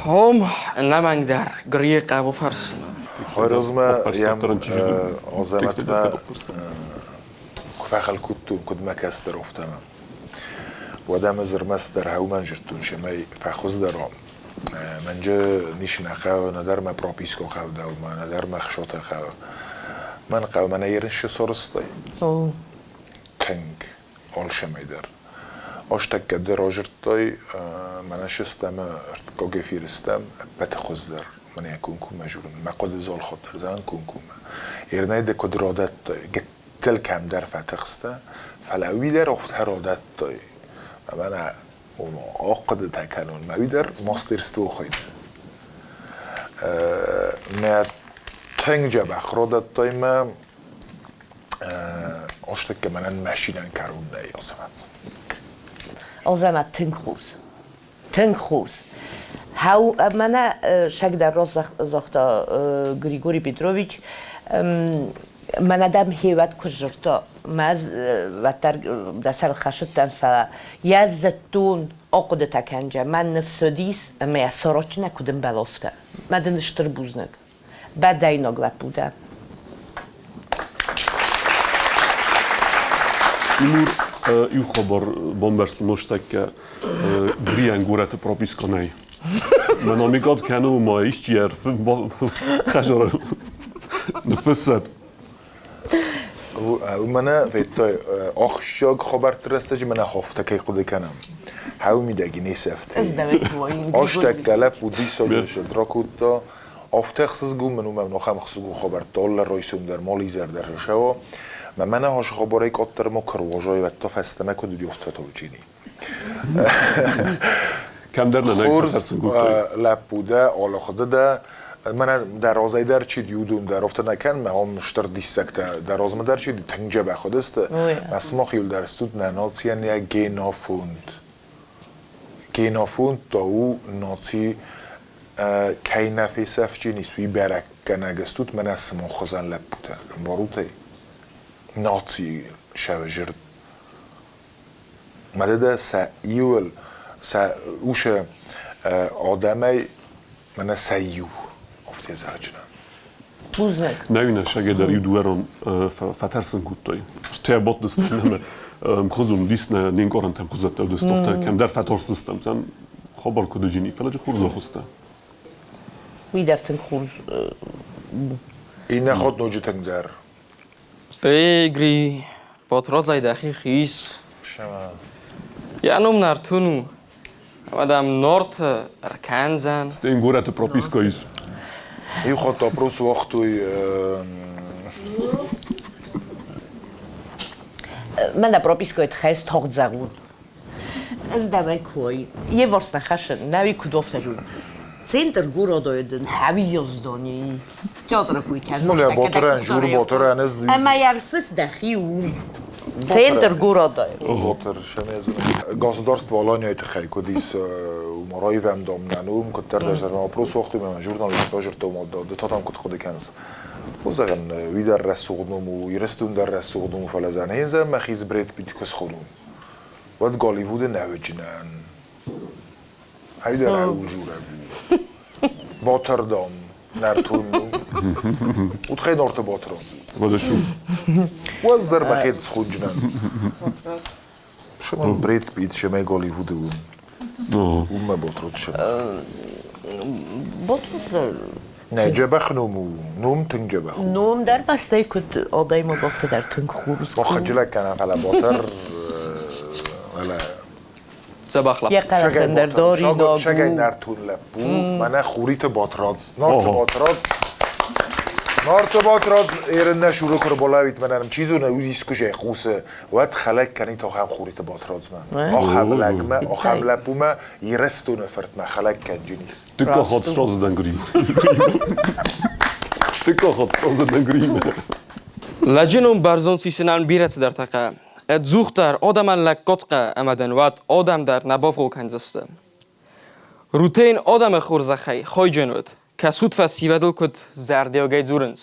Хом ӕнӕмӕнгдӕр Грийы хъӕуы фӕрсынмӕ. Хорозмӕ йӕм Азӕмӕтмӕ куы фӕхӕл кодтон, куыд мӕ кӕстӕр афтӕмӕ. Уӕд ӕм ӕз ӕрмӕстдӕр хӕумӕн зыдтон, цӕмӕй фӕхуыздӕр уа. Мӕнджы ницы нӕ хъӕуы, нӕдӕр мӕ прописка хъӕуы дӕумӕ, нӕдӕр мӕ хсотӕ хъӕуы. Мӕн хъӕуы мӕнӕ ерынсы сорыстой. Тынг алцӕмӕй дӕр. Астӕккӕ дӕр азырдтай, мӕнӕ сыстӕм ӕртыккаг эфиры стӕм, ӕппӕты хуыздӕр. Мӕнӕ йӕ комкоммӕ журын, мӕ хъуыды залхатт ӕрдзӕн комкоммӕ. Ернӕй дӕ куыд радӕттай, гыццыл кӕмдӕр фӕтыхстӕ, фӕлӕ уый дӕр афтӕ радӕттай. Мӕнӕ ома ахъуыдытӕ кӕнон, мӕ уый дӕр мастерство хуыйны. Мӕ тынг дзӕбӕх радӕттай мӕ Астӕккӕ мӕнӕн машинӕн кӕрон нӕй, Азӕмӕт. Азӕмӕт тынг хорз. Тынг хорз. Хау мӕнӕ сӕгдар загъта Григорий Петрович, мӕнӕ дӕм хевӕд куы сдзырдта, мӕ уӕддӕр дӕ сӕр хӕсыдтӕн, фӕлӕ йӕ зыдтон, ахъуыдытӕ кӕнджа, мӕн ныфс уыдис ӕмӕ йӕ сорочнӕ куыд ӕмбӕлофтӕ. Мӕ дын стыр бузныг. Бӕдӕйнаг лӕппу дӕ. Тимур иу хабар бамбӕрстон нозтӕккӕ Грийӕн горӕты прописка нӕй. Мӕн амигад кӕны, ма исчи хӕзары ныффыссӕд. Мӕнӕ федтай, ахсджиаг хабӕртты рӕстӕджы мӕнӕ хафтӕ кӕй хъуыды кӕнӕм. Хӕуы мидӕги не сӕфтӕй. Астӕккӕ лӕппу диссаджы ракодта, афтӕ ӕхсызгон мын у, мӕ ахӕм ӕхсызгон хабӕрттӕ алы райсом дӕр, ма изӕр дӕр рӕсӕуа. Мӕ мӕнӕ ашы хабарӕй къаддӕр ма куы руазай, уӕд та фӕстӕмӕ куыд уыди, афтӕ та учени. Кӕмдӕр нӕ Хорз лӕппу дӕ, алыхъуыды дӕ. Мӕнӕ дӕ разӕй дӕр чи уыдон дӕр афтӕ нӕ кӕн, мӕ ам стыр диссӕгтӕ дӕ размӕ дӕр чи тынг дзӕбӕх уыдысты. Мӕ сымах иу дӕр стут нӕ нацийӕн йӕ генофонд. Генофонд та у наци кӕй нӕ фесӕфджын ис, уый бӕрӕггӕнӕг стут мӕнӕ сымах хуызӕн лӕппутӕ. Ӕмбарут ӕй? Нацийы сӕвзӕрд Мӕнӕ сӕ иуыл, сӕ усы адӕмӕй мӕнӕ сӕ иу афтӕ зӕгъджынӕн. Бузныг. Нӕ сӕгӕ дӕр иу дыууӕрон фӕтӕрсын кодтой. Ртӕ бадтыстӕм ӕмӕ ӕмхуызон уыдис нӕ не нкъарӕнтӕ ӕмхуызӕттӕ уыдысты, афтӕ кӕмдӕр фӕтарстыстӕм, цӕм хабар куыд уыджини, фӕлӕ хорз ахуыста. Уый дӕр тынг хорз. Иннӕ хатт ноджы тынгдӕр. Эй, Гри, Батрадзӕй дӕхи хиз. Йӕ ном Нӕртон у. Ӕмӕ дӕм Нарты ӕркӕндзӕн. Стӕй горӕты прописка ис. Иу хатт опрос уагътой. Мӕнӕ пропискӕйы тыххӕй тагъд зӕгъон. Ӕз дӕмӕ кой. Е ворс нӕ хӕссӕн, нӕуи куд офтӕжун. Центр городой дын хӕви ёздони. Театры куйтӕ. Ну, Батырӕн, жур Батырӕн ӕз. Ӕмӕ ӕрфыс дӕхи у. Центр городой. Батыр, государство Аланияйы тыххӕй куыд ис Мараевӕм дам нӕ ном, куыддӕр дӕр зӕрдӕмӕ опрос уагътой, мӕ журналист базырдта, ома ды та там куыд хъуыды кӕныс. Зӕгъын, уый дӕр рӕсугъд ном у, Ирыстон дӕр рӕсугъд ном у, фӕлӕ зӕнхензӕ мӕхи Бред Питт куы схонон, уӕд Голливуды нӕ уыджынӕн. Хайдӕр ӕуыл журӕг у. Батырдам, нӕртон ном. Утхӕй Нарты Батырон. Уӕдӕ шу. Уӕд дӕр мӕхе схонджынӕн. Шыман Бред Питт шемӕй Голливуды уым. Уымӕ Батырон Батырон Нӕ дзӕбӕх ном у, ном тынг дзӕбӕх у. Ном дӕр бастӕй куыд адӕймаг, афтӕ дӕр тынг хорз. Хынджылӕг кӕнӕ фӕлӕ Батыр, фӕлӕ Дзӕбӕх лӕппу. Йӕ хъӕлӕсӕн дӕр доринаг у. Сагӕй нӕртон лӕппу, мӕнӕ Хуриты Батрадз, Нарты Батрадз. Нарты Батрадз ерын нӕ шуры куы рбалӕууид мӕнӕн, чи зоны, уый искуы хъусы, уӕд хӕлӕг кӕнид ахӕм Хуриты Батрадзмӕ. Ахӕм лӕгмӕ, ахӕм лӕппумӕ Ирыстоны фыртмӕ хӕлӕг кӕнджын ис. Дыккаг хатт сразы дӕн Грим. Дыккаг хатт сразы дӕн Гриммӕ. Лӕджы ном бӕрзонд сисынӕн бирӕ цыдӕртӕ хъӕуы. Ӕдзухдӕр адӕмӕн лӕггад хъӕуы ӕмӕ дын уӕд адӕм дӕр нӕ бавгъау кӕндзысты. Рутен адӕмы хорзӕхӕй хайджын уыд, кӕсут фӕсивӕдыл куыд зӕрдиагӕй дзурынц.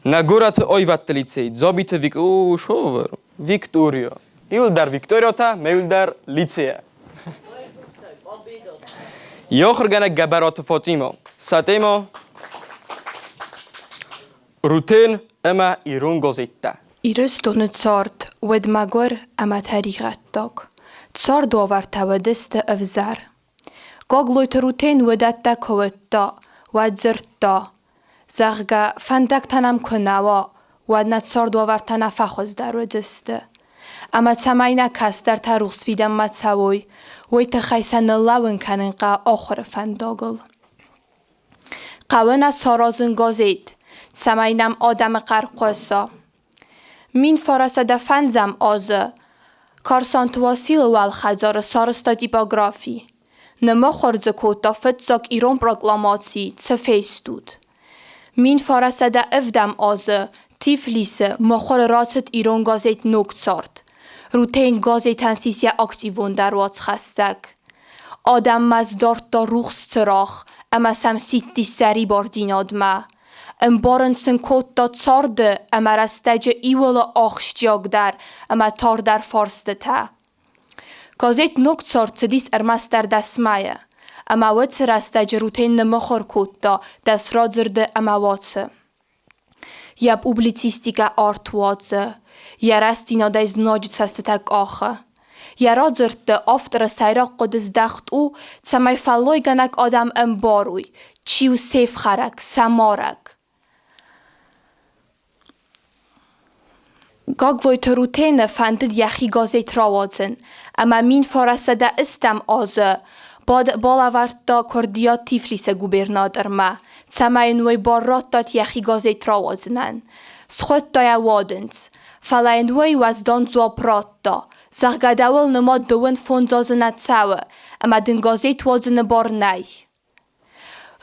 Нӕ горӕты аивӕдты лицей Дзабиты Вик... О, шовер, Виктория. Иуылдӕр Викториатӕ, ме иуылдӕр лицейӕ. Йӕ ахуыргӕнӕг Гӕбӕраты Фатимӕ, Сатема, Рутен ӕмӕ ирон газеттӕ. Ирыстоны цард уыд мӕгуыр ӕмӕ тӕригъӕддаг. Цардуавӕртӕ уыдысты ӕвзӕр. Гаглойты Рутен уыдӕттӕ куы уыдта, уӕд дзырдта, зӕгъгӕ, фӕндӕгтӕ нӕм куы нӕ уа, уӕд нӕ цардуавӕртӕ нӕ фӕхуыздӕр уыдзысты. Ӕмӕ цӕмӕй нӕ кӕстӕртӕ рухс фидӕнмӕ цӕуой, уый тыххӕй сӕ ныллӕууын кӕнын хъӕуы ахуыры фӕндагыл. Хъӕуы нӕ саразын газет, цӕмӕй нӕм адӕмы хъӕр хъуыса. 1905 азы Карсанты Уасилы уӕлхӕдзары сарӕзта типографи. Ныммыхуыр дзы кодта фыццаг ирон прокламаци «Цы фестут?». 1907 азы Тифлисы мыхуыры рацыд ирон газет «Ног цард». Рутен газетӕн ссис йӕ активондӕр уацхӕссӕг. Адӕммӕ сдардта рухс цырагъ ӕмӕ сӕм сидтис сӕрибардзинадмӕ. Ӕмбарын сын кодта царды ӕмӕ рӕстӕджы иууыл ахсджиагдӕр ӕмӕ тардӕр фарстытӕ. Газет «Ног цард» цыдис ӕрмӕстдӕр 10 мӕйы, ӕмӕ уыцы рӕстӕджы Рутен ныммыхуыр кодта 10 радзырды ӕмӕ уацы. Йӕ публицистикӕ арт уадзы, йӕ рӕстдзинадӕй знаджы цӕстытӕ къахы. Йӕ радзырдты авторы сӕйраг хъуыды здӕхт у, цӕмӕй фӕллойгӕнӕг адӕм ӕмбарой, чи у се фхӕрӕг, сӕ марӕг. Гаглойты Рутены фӕндыд йӕхи газет рауадзын, ӕмӕ 1908 азы балӕвӕрдта куырдиат Тифлисы губернатормӕ, цӕмӕй йын уый бар радтат йӕхи газет рауадзынӕн. Схуыдта йӕ Уадындз, фӕлӕ йын уый уӕздан дзуапп радта, зӕгъгӕ дӕуыл нымад 35 азы нӕ цӕуы, ӕмӕ дын газет уадзыны бар нӕй.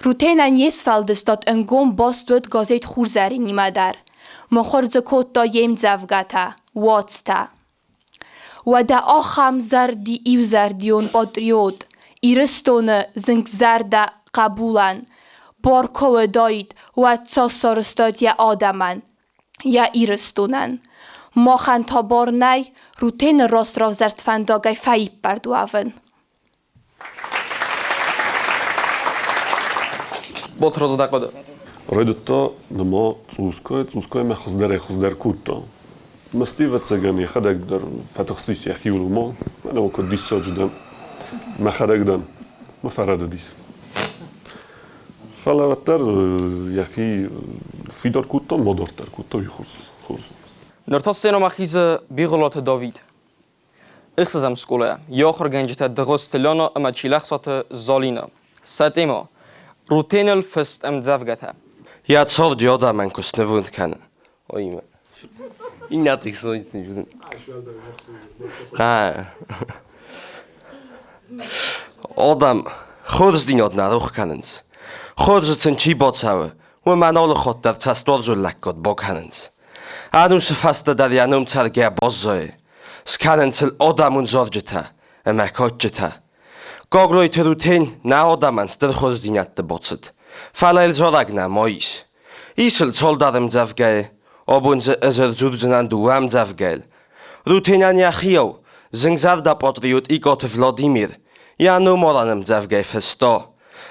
Рутенӕн йе сфӕлдыстад ӕнгом баст уыд газет Хурзӕрин-имӕ дӕр. Мыхуыр дзы кодта йе мдзӕвгӕтӕ, уацтӕ. Уӕдӕ ахӕм зӕрди иузӕрдион патриот, Ирыстоны зынгзӕрдӕ хъӕбулӕн бар куы уыдаид, уӕд цас сарӕзтаид йӕ адӕмӕн, йӕ Ирыстонӕн. Махӕн та бар нӕй Рутены раст равзӕрст фӕндагӕй фӕиппӕрд уӕвын. Ботроз дӕ хъуыды. Райдыдта нырма цъусгай, цъусгай мӕ хуыздӕрӕй-хуыздӕр кодта. Мӕсты, ӕвӕццӕгӕн, йӕхӕдӕг дӕр фӕтыхстис йӕхиуыл, ма мӕнӕ куыд диссаджы дӕн, мӕхӕдӕг дӕн, мӕ фӕрӕдыдис. Фӕлӕ уӕддӕр йӕхи фидар кодта, ма дарддӕр кодта, уый хорз, хорз. Ныр та сценӕмӕ хизы Бигъуылаты Давид. Ӕхсӕзӕм скъолайӕ йӕ ахуыргӕнджытӕ Дыгъуызты Лена ӕмӕ Чилӕхсаты Залинӕ. Сӕ темӕ Рутеныл фыст ӕмдзӕвгӕтӕ. Йӕ цард йӕ адӕмӕн куы снывонд кӕны. Ой, иннӕты Адӕм хорздзинад нӕ рох кӕнынц. Хорзы сын чи бацӕуы, уымӕн алы хатт дӕр цӕстуарзон лӕггад бакӕнынц. Ӕнусы фӕстӕ дӕр йӕ ном цӕргӕ баззайы. Скӕнынц ыл адӕмон зарджытӕ ӕмӕ кадджытӕ. Гаглойты Рутен нӕ адӕмӕн стыр хорздзинӕдты бацыд, фӕлӕ йыл зарӕг нӕма ис. Ис ыл цалдӕр ӕмдзӕвгӕйы, абон дзы ӕз ӕрдзурдзынӕн дыууӕ ӕмдзӕвгӕйыл. Рутенӕн йӕхиау, зынгзӕрдӕ патриот Икъаты Владимир йӕ номарӕн ӕмдзӕвгӕйы фыста: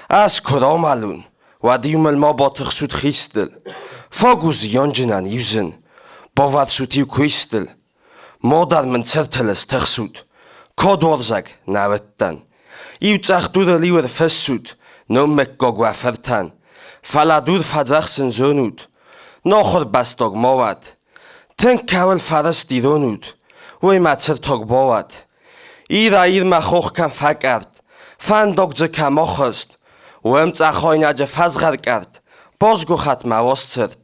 Ӕз куы рамӕлон, уӕд-иу мыл ма батыхсут хистыл. Фаг у зианджынӕн иу зын, бавӕрсут-иу куистыл. Модар мын цыртыл стыхсут, кодуарзаг нӕ уыдтӕн. Иу цъӕх дурыл-иу ӕрфыссут, номмыггаг уӕ фыртӕн. Фӕлӕ дур фӕдзӕхсын зонут, нохуыр бӕстаг ма уӕд. Тынг кӕуыл фӕрыст ирон уд, уый мӕ цыртаг бауӕд. Ирӕй-Ирмӕ хох кӕм фӕкъӕртт, фӕндаг дзы кӕм ахызт, уым цъӕх айнӕджы фӕзгъӕр кӕрт, басгуыхӕд мӕ уаз-цырт.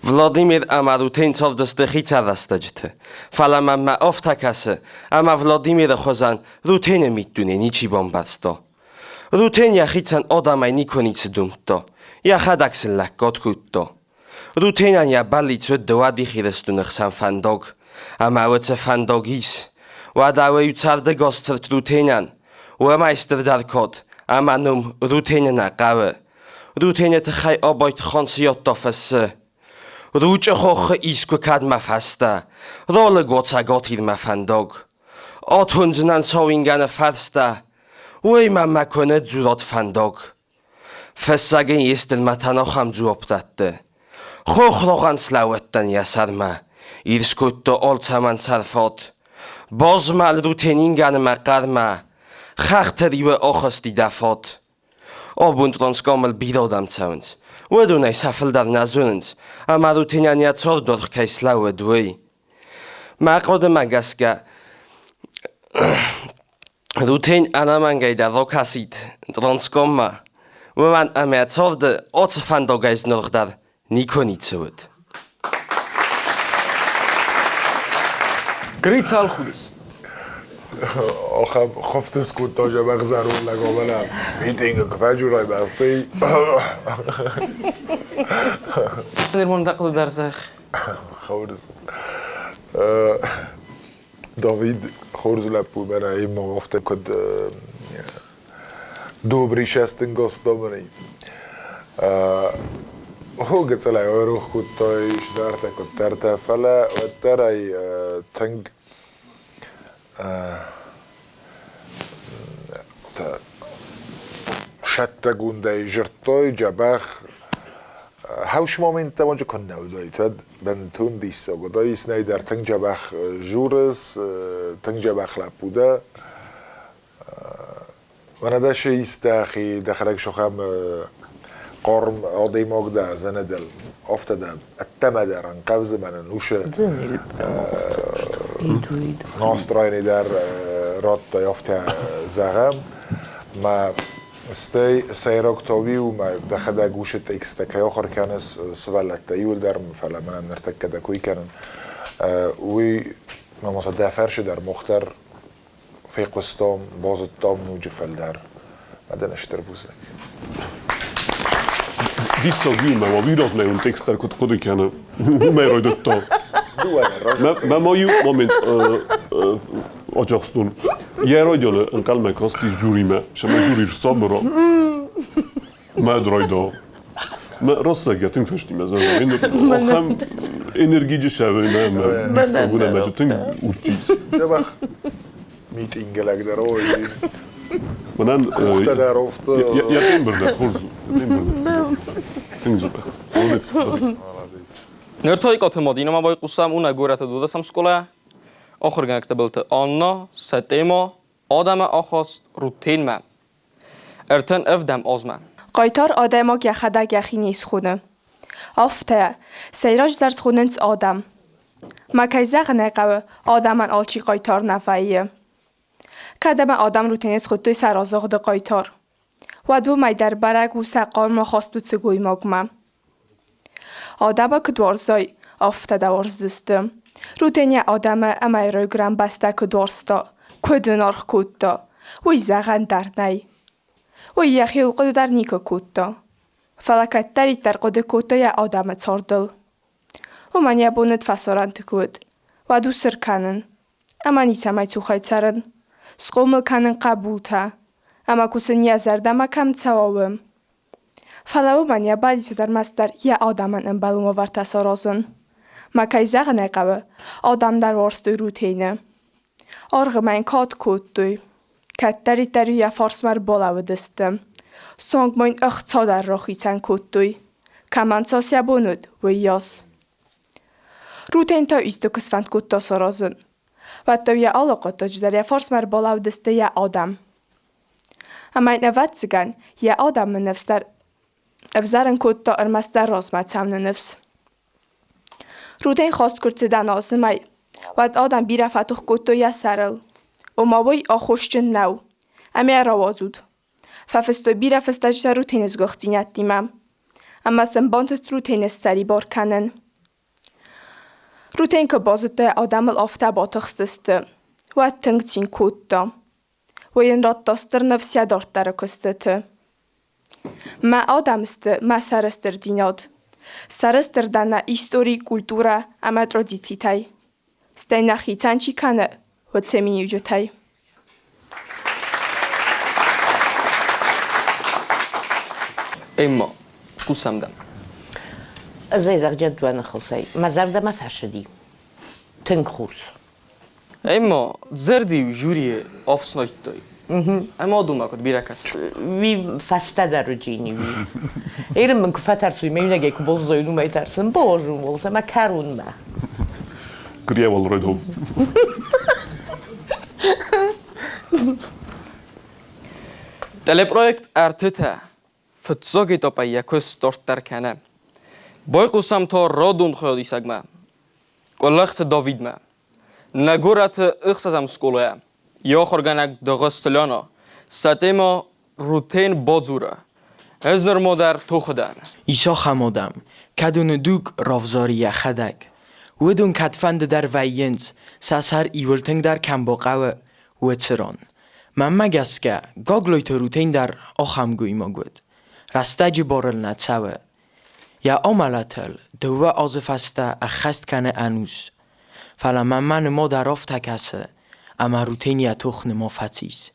Владимир ӕмӕ Рутен цардысты хицӕн рӕстӕджыты, фӕлӕ мӕнмӕ афтӕ кӕсы, ӕмӕ Владимиры хуызӕн Рутены миддуне ничи бамбӕрста. Рутен йӕхицӕн адӕмӕй никуы ницы домдта, йӕхӕдӕг сын лӕггад кодта. Рутенӕн йӕ бӕллиц уыд дыууӕ дих Ирыстоны хсӕн фӕндаг, ӕмӕ уыцы фӕндаг ис. Уӕдӕ уый у цардӕгас цырт Рутенӕн, уымӕй стырдӕр кад ӕмӕ ном Рутены нӕ хъӕуы. Рутены тыххӕй Абайты хан цы йодта фыссы? Ручъы хохы искуы кӕдмӕ фӕстӕ, ралыг уа Цӕгат Ирмӕ фӕндаг. Атондзынӕн сау ингӕны фӕрстӕ, уый мӕмӕ куы ныдздзурат фӕндаг. Фыссӕг ын исты мӕтӕн ахӕм дзуапп дӕтты. Хохрогъӕн слӕууыдтӕн йӕ сӕрмӕ, Ир скодта алцӕмӕн сӕрфат. Базмӕл Рутен ингӕны мӕ хъӕрмӕ, Хӕхты риуы ахызти дӕ фат. Абон Транскамыл бирӕ адӕм цӕуынц. Уыдонӕй сӕ фылдӕр нӕ зонынц, ӕмӕ Рутенӕн йӕ цардуаргъ кӕй слӕууыд, уый. Мӕ хъуыдымӕ гӕсгӕ, Рутен ӕнӕмӕнгӕй дӕр ракӕсид Транскоммӕ, уымӕн ӕмӕ царды ацы фӕндагӕй зынаргъдӕр никуы ницы уыд. Грицал худыс. Ахӕм хуыфты скодта зӕбӕх зӕронд лӕг омӕ митингы куы фӕджурай бӕстӕй. Нырмон дӕ хъуыды дӕр зӕгъ. Хорз. Давид хорз лӕппу мӕнӕ имӕ афтӕ куыд добрый шестынгос добрый. Хо гыццылӕй айрох кодтай сдӕртӕ куыддӕртӕ, фӕлӕ уӕддӕр ӕй тынг сӕттӕгондӕй зырдтой дзӕбӕх. Хӕус моменттӕ уонджы куыннӕ уыдаид, уӕд бынтон диссаг уыдаид. Нӕй дӕр тынг дзӕбӕх журыс, тынг дзӕбӕх лӕппу дӕ. Мӕнӕ дӕ истӕхи дӕхӕдӕг сохӕм хъарм адӕймаг дӕ зӕнӕдӕл. Афтӕ дӕ ӕддӕмӕ дӕр ӕнхъӕвзы мӕнӕн усы настроени дӕр радтай, афтӕ зӕгъӕм. Мӕ стӕй сӕйраг та уый у, мӕ дӕхӕдӕг усы тексттӕ кӕй ахуыр кӕныс сывӕллӕттӕ иуылдӕр, фӕлӕ мӕнӕн ныртӕккӕ дӕ кой кӕнын, уый мӕ дӕ фӕрсы дӕр мох дӕр фехъуыстон, базыдтам ноджы фылдӕр. Мӕ дын стыр бузныг. Диссаг у, мӕ уый размӕ уын текст дӕр куыд хъуыды кӕны, уымӕй райдыдта. Мӕ ма иу момент аджахстон. Йӕ райдианы ӕнхъӕлмӕ касти жюримӕ, сӕмӕ жюри рсабыра. Мӕ райда. Мӕ рассагӕ тынг фӕстимӕ зӕгъӕм. Ахӕм энергиджы сӕвы мӕ диссаг уыд ӕмӕ тынг удджис. Дзӕбӕх митингӕлӕг дӕр ой. Мӕнӕн Къухтӕ дӕр офты. Йӕ тембр дӕр хорз у. Тынг дзӕбӕх. Молодец. Ныр та Икъаты Мадинӕмӕ байхъусӕм у нӕ горӕты дудӕсӕм скъолайӕ. Ахуыргӕнӕгты былты Анна, Сатема, Адӕмы ахаст Рутенмӕ. 37 азмӕ. Хъайтар адӕймаг йӕхӕдӕг йӕхи не схоны. Афтӕ, сӕйраджыдӕр схонынц адӕм. Ма кӕй зӕгъын ӕй хъӕуы, адӕмӕн алчи хъайтар нӕ вӕййы. Кӕд ӕмӕ адӕм Рутены схуыдтой сӕ разагъды хъайтар, уӕд уымӕй дӕр бӕрӕг у сӕ хъарм ахаст уыцы гоймагмӕ. Адӕмы куыд уарзай, афтӕ дӕ уарздзысты. Рутен йӕ адӕмы ӕмӕ йӕ райгуырӕн бӕстӕ куыд уарзта, куыд ын аргъ кодта, уый зӕгъӕн дӕр нӕй. Уый йӕхиуыл хъуыды дӕр никуы кодта, фӕлӕ кӕддӕриддӕр хъуыды кодта йӕ адӕмы цардыл. Уымӕн йӕ бон уыд фӕсарӕнты куы уыд, уӕд усы ркӕнын ӕмӕ ницӕмӕй цухӕй цӕрын, схъомыл кӕнын хъӕбултӕ ӕмӕ кусын йӕ зӕрдӕмӕ кӕм цӕуа, уым. Фӕлӕ уымӕн йӕ бӕллиц уыд ӕрмӕстдӕр йӕ адӕмӕн ӕмбӕлон уавӕртӕ саразын. Мӕ кӕй зӕгъын ӕй хъӕуы, адӕм дӕр уарзтой Рутены. Аргъмӕ йын кад кодтой. Кӕддӕриддӕр йӕ фарсмӕ ӕрбалӕууыдысты. Суанг ма йын ӕхца дӕр рахицӕн кодтой. Кӕмӕн цас йӕ бон уыд, уыйас. Рутен та исты куы сфӕнд кодта саразын, уӕд та йӕ алы хъуыддаджы дӕр йӕ фарсмӕ ӕрбалӕууыдысты йӕ адӕм. Ӕмӕ йын, ӕвӕццӕгӕн, йӕ адӕмы ныфс дӕр ӕвзӕрын кодта ӕрмӕстдӕр размӕ цӕуыны ныфс. Рутен хаст куы рцыд ӕназымӕй, уӕд адӕм бирӕ фӕтых кодтой йӕ сӕрыл. Ома уый аххосджын нӕу, ӕмӕ йӕ рауадзут. Фӕфыстой бирӕ фыстӕджытӕ Рутены сгуыхтдзинӕдтимӕ. Ӕмӕ сын бантыст Рутены ссӕрибар кӕнын. Рутен куы базыдта, адӕм ыл афтӕ батыхстысты, уӕд тынг цин кодта. Уый йын радта стыр ныфс йӕ дарддӕры куыстыты. Мӕ адӕм сты мӕ сӕрыстырдзинад. Сӕрыстыр дӕн нӕ истори, культурӕ ӕмӕ традицитӕй. Стӕй нӕ хицӕн чи кӕны, уыцы миниуджытӕй. Эмма, хъусӕм дӕм. Ӕз ӕй зӕгъджӕ дыууӕ ныхасӕй. Мӕ зӕрдӕмӕ фӕцыди. Тынг хорз. Эмма, зӕрди жюрийы ӕфснайдтой. Ӕмӕ адонмӕ куыд бирӕ кӕсыс? Уый фӕстӕдӕр уыджини уый. Эрин мын куы фӕтӕрсуй, мӕ иунӕгӕй куы боззойын, уымӕй тӕрсын. Бозун уолса мӕ кӕрунмӕ. Гревал райдом. Телепроект «Ӕртытӕ» фыццаг этапӕй йӕ куыст дарддӕр кӕны. Байхъусӕм та радон хайадисӕгмӕ, Къуылыхты Давидмӕ. Нӕ горӕты ӕхсӕзӕм скъолайӕ йӕ ахуыргӕнӕг Дыгъуызты Лена сӕ темӕ Рутен бадзуры. Ӕз нырма дӕр тохы дӕн. Ис ахӕм адӕм, кӕд уыны дуг равзары йӕхӕдӕг. Уыдон кӕдфӕнды дӕр вӕййынц, сӕ сӕр иуыл тынгдӕр кӕм бахъӕуы, уыцы ран. Мӕнмӕ гӕсгӕ, Гаглойты Рутен дӕр ахӕм гоймаг уыд. Рӕстӕджы бар ыл нӕ цӕуы. Йӕ амӕлӕтыл дыууӕ азы фӕстӕ ӕххӕст кӕны ӕнус. Фӕлӕ мӕнмӕ нымад дӕр афтӕ кӕсы, ӕмӕ Рутен йӕ тох нымӕ фӕцис.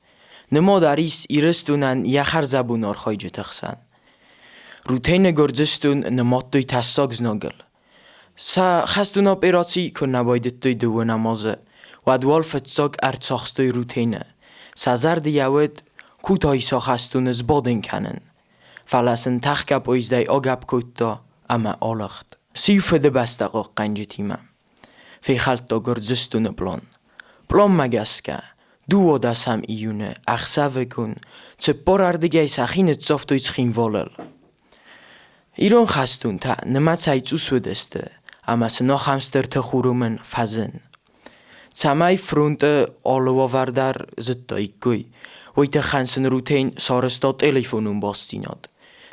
Нымад ӕрис Ирыстонӕн йӕ хӕрзӕбон архайджыты хсӕн. Рутены Гуырдзыстон нымадтой тӕссаг знагыл. Сӕ хӕстон операци куы нӕ байдыдтой дыууынӕм азы, уӕд уал фыццаг ӕрцахстой Рутены. Сӕ зӕрды йӕ уыд Кутаисы ахӕстоны сбадын кӕнын. Фӕлӕ сын тӕхгӕ поездӕй агӕпп кодта ӕмӕ алыгъд. Сиу Фыдыбӕстӕ хъахъхъӕнджытимӕ. Фехӕлдта Гуырдзыстоны пълан. Пъланмӕ гӕсгӕ, дыууадӕсӕм июны ӕхсӕвыгон цыппор ардыгӕй сӕхи ныццавтой Цхинвалыл. Ирон хӕстонтӕ нымӕцӕй цъус уыдысты ӕмӕ сын ахӕм стыр тых уромын фӕзын. Цӕмӕй фронты алы уавӕр дӕр зыдтаиккой, уый тыххӕн сын Рутен сарӕзта телефонон бастдзинад.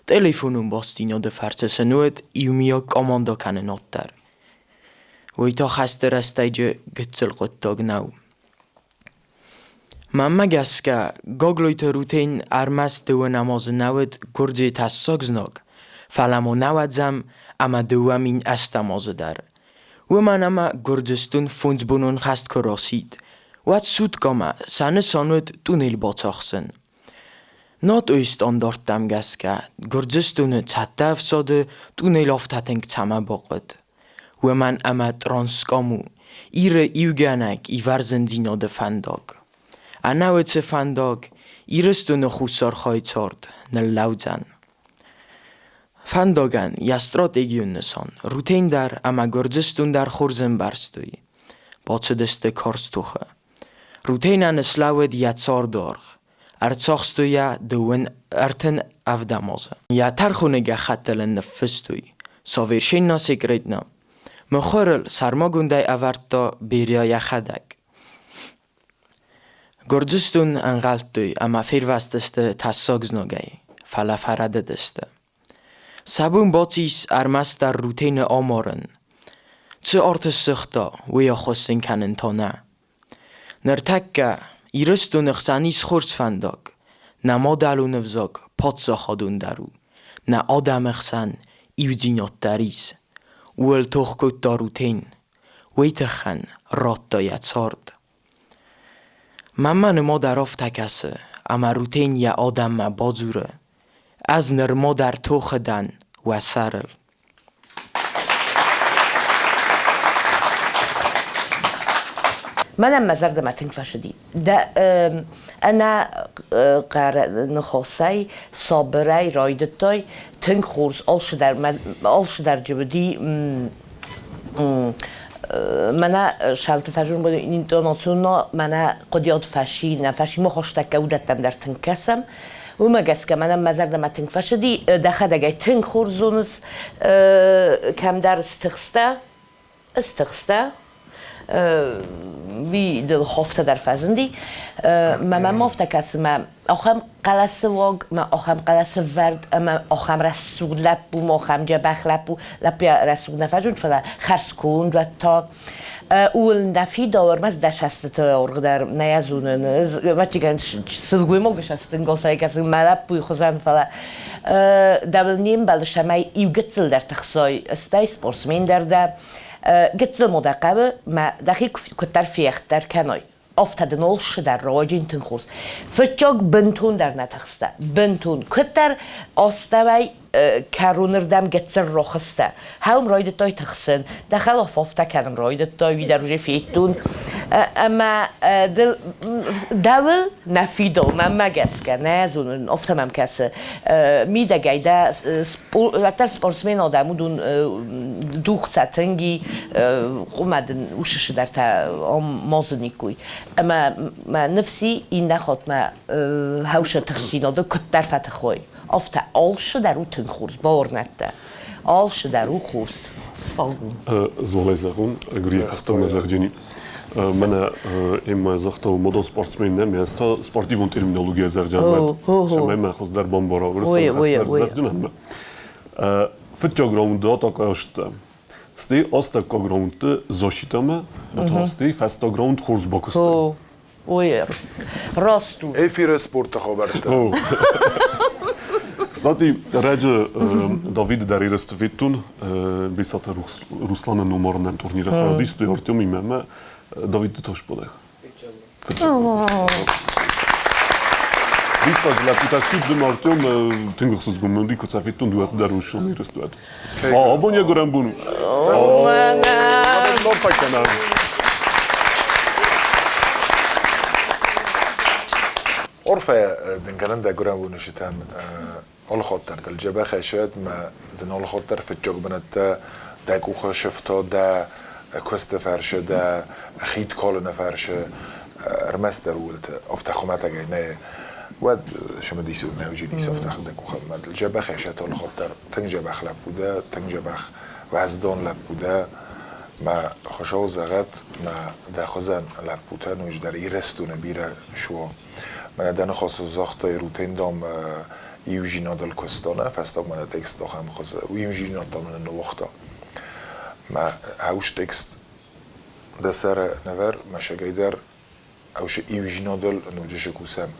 Телефонон бастдзинады фӕрцы сын уыд иумиаг командӕкӕнынад дӕр. Уый та хӕсты рӕстӕджы гыццыл хъуыддаг нӕу. Мӕнмӕ гӕсгӕ, Гаглойты Рутен ӕрмӕст дыууынӕм азы нӕ уыд гуырдзыйы тӕссаг знаг, фӕлӕ ма нӕуӕдзӕм ӕмӕ 2008 азы дӕр. Уымӕн ӕмӕ Гуырдзыстон фондзбонон хӕст куы рацыд, уӕд суткӕмӕ сӕ нысан уыд туннель бацахсын. НАТО-йы стандарттӕм гӕсгӕ Гуырдзыстоны цӕттӕ ӕфсады туннель афтӕ тынг цӕмӕ бахъуыд? Уымӕн ӕмӕ Транскам у Иры иугӕнӕг ивӕрзындзинады фӕндаг. Ӕнӕ уыцы фӕндаг Ирыстоны хуссар хайы цард ныллӕудзӕн. Фӕндагӕн йӕ стратегион нысан Рутен дӕр ӕмӕ Гуырдзыстон дӕр хорз ӕмбӕрстой. Бацыдысты карз тохы. Рутенӕн слӕууыд йӕ царды аргъ. Ӕрцахстой йӕ дыууын ӕртын ӕвдӕм азы. Йӕ тӕрхоны гӕххӕттыл ын ныффыстой: Совершенно секретно. Мыхуыр ыл сӕрмагондӕй ӕвӕрдта Берия йӕхӕдӕг. Гуырдзыстон ӕнхъӕлдтой ӕмӕ фервӕзтысты тӕссаг знагӕй, фӕлӕ фӕрӕдыдысты. Сӕ бон бацис ӕрмӕстдӕр Рутены амарын. Цы арт ссыгъта, уый ахуыссын кӕнын та нӕ. Ныртӕккӕ Ирыстоны хсӕн ис хорз фӕндаг. Нӕ мадӕлон ӕвзаг паддзахадон дӕр у, нӕ адӕмы хсӕн иудзинад дӕр ис. Ууыл тох кодта Рутен. Уый тыххӕн радта йӕ цард. Мӕнмӕ нымад ӕрӕфтӕ кӕсы, ӕмӕ Рутен йӕ адӕммӕ бадзуры: Ӕз нырма дӕр тохы дӕн уӕ сӕрыл. Мӕнӕн мӕ зӕрдӕмӕ тынг фӕцыди. Дӕ ӕнӕ хъӕр ныхасӕй, сабырӕй райдыдтай тынг хорз алцыдӕр, алцыдӕр джы уыди мӕнӕ сӕлты фӕзын интонацион мӕнӕ хъуыдиад фӕси, нӕ фӕси махостӕккӕ уыдӕттӕм дӕр тынг кӕсӕм. Уымӕ гӕсгӕ мӕнӕн мӕ зӕрдӕмӕ тынг фӕцыди, дӕхӕдӕг ӕй тынг хорз зоныс, кӕмдӕр стыхстӕ, стыхстӕ. Уый дыл хофтӕ дӕр фӕзынди. Мӕ мӕм афтӕ кӕсы, мӕ ахӕм хъӕлӕсы уаг, мӕ ахӕм хъӕлӕсы вӕрд ӕмӕ ахӕм рӕсугъд лӕппу, мӕ ахӕм дзӕбӕх лӕппу. Лӕппуйӕ рӕсугъд нӕ фӕзынд, фӕлӕ хӕрзконд уӕд та. Ууыл нӕ фидауы, ӕрмӕст дӕ сӕстыты орг дӕр нӕ йӕ зонын. Ӕвӕццӕгӕн, сылгоймаг сӕстынгосӕй кӕсын мӕ лӕппуйы хуызӕн, фӕлӕ дӕуыл не мбӕлы, цӕмӕй иу гыццыл дӕр тыхсой, стӕй спортсмен дӕр дӕ. Гыццыл мо дӕ хъӕуы, мӕ дӕхи куыддӕр фехтдӕр кӕной. Афтӕ дын олсы дӕр раджы тынг хорз. Фыццаг бынтондӕр нӕ тыхстӕ, бынтон. Куыддӕр астӕуӕй кӕронырдӕм гыццыл рохстӕ. Хӕум райдыдтай тыхсын, дӕ хӕлаф афтӕ кӕнын райдыдтай, уый дӕр уже федтон. Ӕмӕ дыл дӕуыл нӕ фидауы, мӕнмӕ гӕсгӕ, нӕ зонын, афтӕ мӕм кӕсы. Мидӕгӕй дӕ уӕддӕр спортсмен адӕм уыдон духцӕ тынги хъуымӕ дын усысы дӕр та мозыниккой. Ӕмӕ мӕ ныфси иннӕ хатт мӕ хӕусы тыхстдзинады куыддӕр фӕтых уой. Афтӕ алцы дӕр у тынг хорз, бауырнӕд дӕ. Алцы дӕр у хорз. Золӕй зӕгъун, Гурийы фӕстӕмӕ зӕгъджени. Мӕнӕ Эммӕ загъта, модон спортсмен нӕ, ме та спортивон терминология зӕгъджан цӕмӕй мӕ хуыздӕр бамбара, уырыссаг хӕстдӕр зӕгъджынӕн. Фыццаг раунды атакъӕсттӕ. Стӕй астӕуккаг раундты защитӕмӕ, стӕй фӕстаг раунд хорз бакуыстай. Ой, раст у. Эфиры спорты хабӕрттӕ. Кстати, раджы Давиды дӕр ерысты федтон Бесаты Русланы номарынӕн турниры хайадисты Артемимӕ ӕмӕ Давид ды тасбадӕх. Диссаг лӕппутӕ стут дын Артем тынг ӕхсызгон мын уыди, куы сӕ федтон дыууӕты дӕр уысон ерысты уӕд. Абон йӕ гуырӕн бон у. Арфӕ дын кӕнын дӕ гуырӕн боны цытӕн алы хатт дӕр дыл дзӕбӕх ӕсӕд мӕ дын алы хатт дӕр фыццаг бынӕттӕ дӕ къухы сыфта дӕ куысты фӕрсы, дӕ хид калыны фӕрсы ӕрмӕстдӕр ууылты афтӕ хуымӕтӕгӕй нӕ уӕд цымыдисон нӕ уыдзӕнис афтӕ дӕ къухы мӕ дыл дзӕбӕх ӕсӕд алы хатт дӕр тынг дзӕбӕх лӕппу дӕ, тынг дзӕбӕх уӕздон лӕппу дӕ. Мӕ Хуыцау зӕгъӕд, мӕ дӕ хуызӕн лӕппутӕ ноджыдӕр Ирыстоны бирӕ суа. Мӕнӕ дӕ ныхасы загътай Рутендам иузинадыл куыста, нӕ фӕстагмӕ дӕ текст ахӕм хуызы. Иузинад та мын ныууагъта. Мӕ хӕус текст дӕ сӕры нывӕр, мӕсыгӕй дӕр ӕвшы иузинадыл ноджы сыкусӕм,